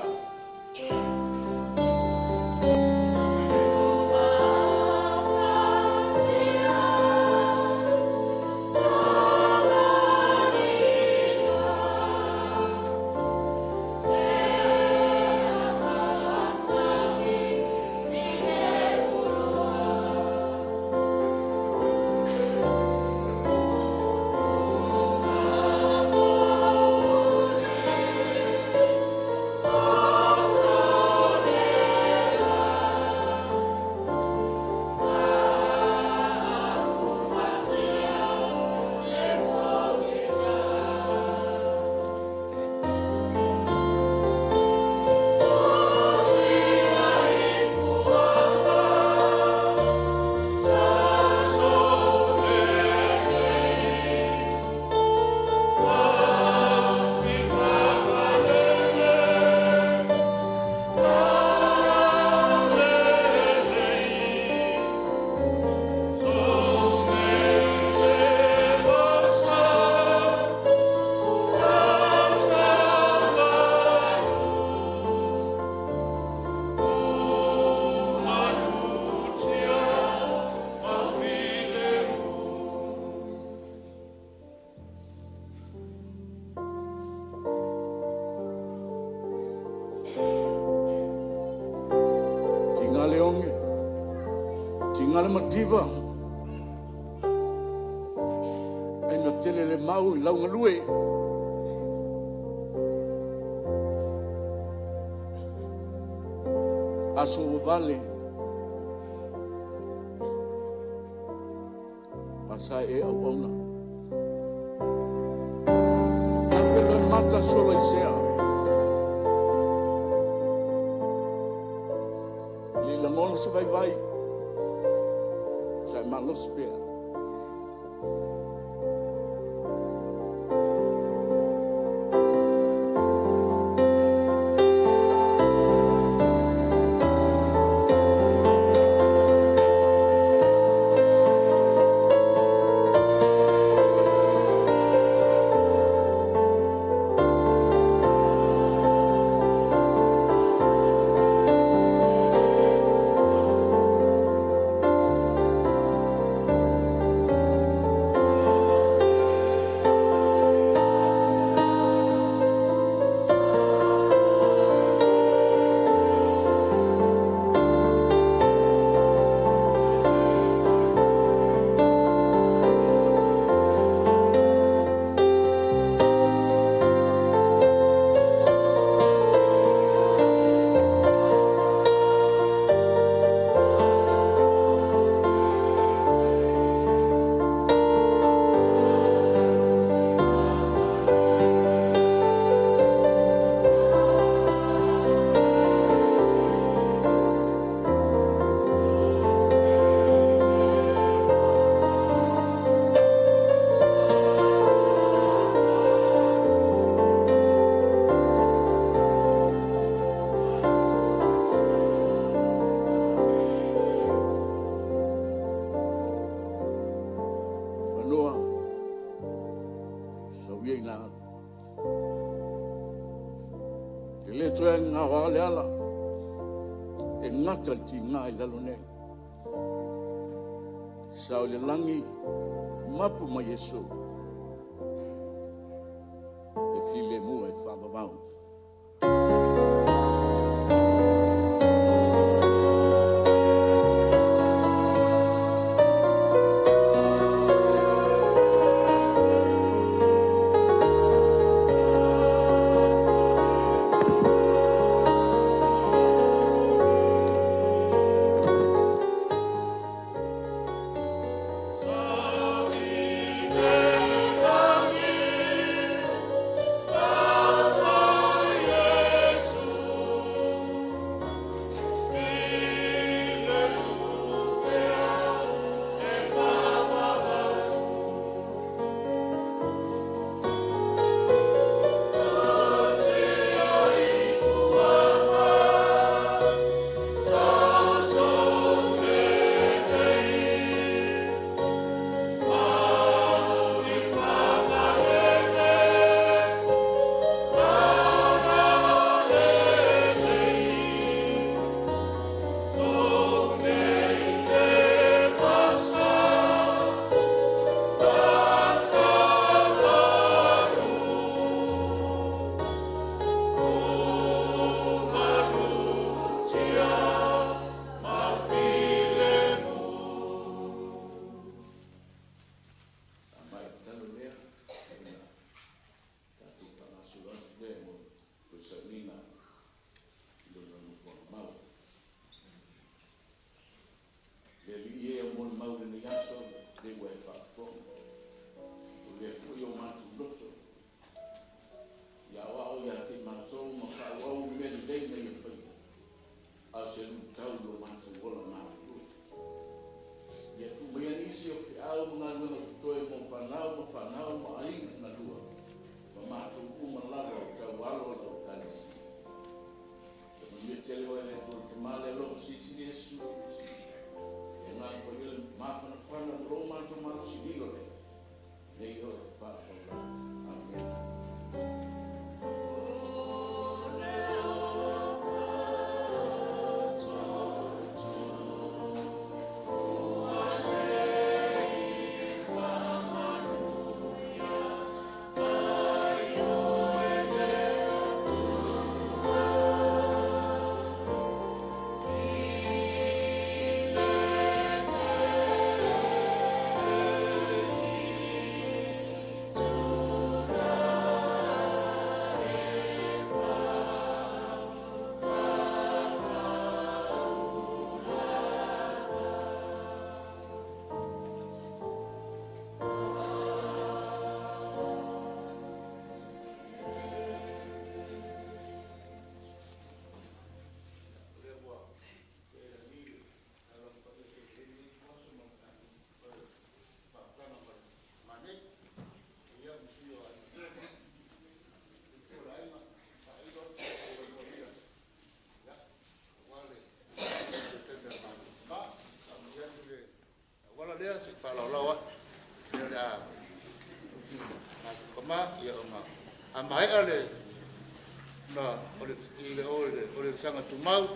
S10: Tinga le onge, tinga le mativa, e na tele le mau i launga lue. Aso vale, asa e au auna. Afe le mata solo i sea. Le langona se vai vai, sa e malos pea. toe ngā le ala. E ngata le tingā i lalo nei. Sao le langi, mapu ma Yesu. E file mua e whaavavau.
S8: Amaea le na o le i o le sanga tumau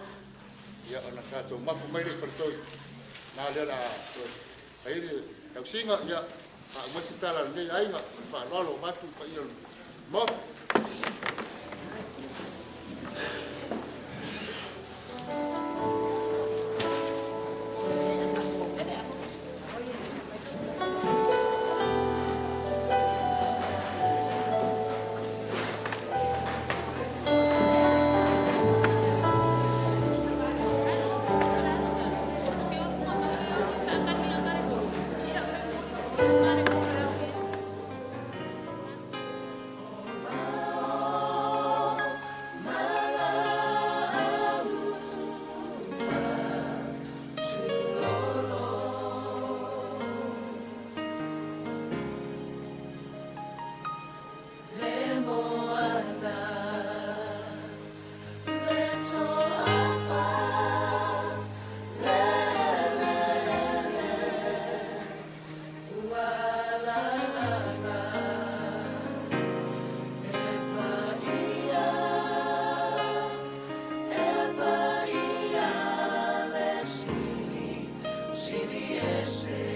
S8: ia ona tatou mapu mai le faletoi na lea la ai le tausiga ia faauma se tala lenei aiga faaaloalo o matu paia o le Maota.
S1: Oh, Sili, Sili ese.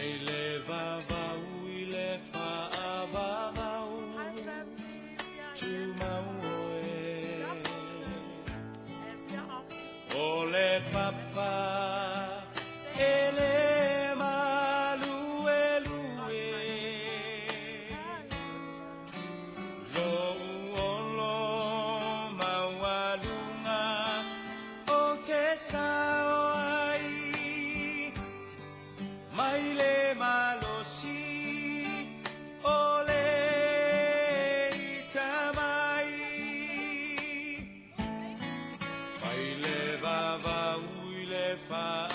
S2: Mai le vavau i le faavavau Tumau oe O le papa e le maluelue Lou olo maualuga o te sao ai Mai le malosi o le itamai Mai le vavau i le faavavau.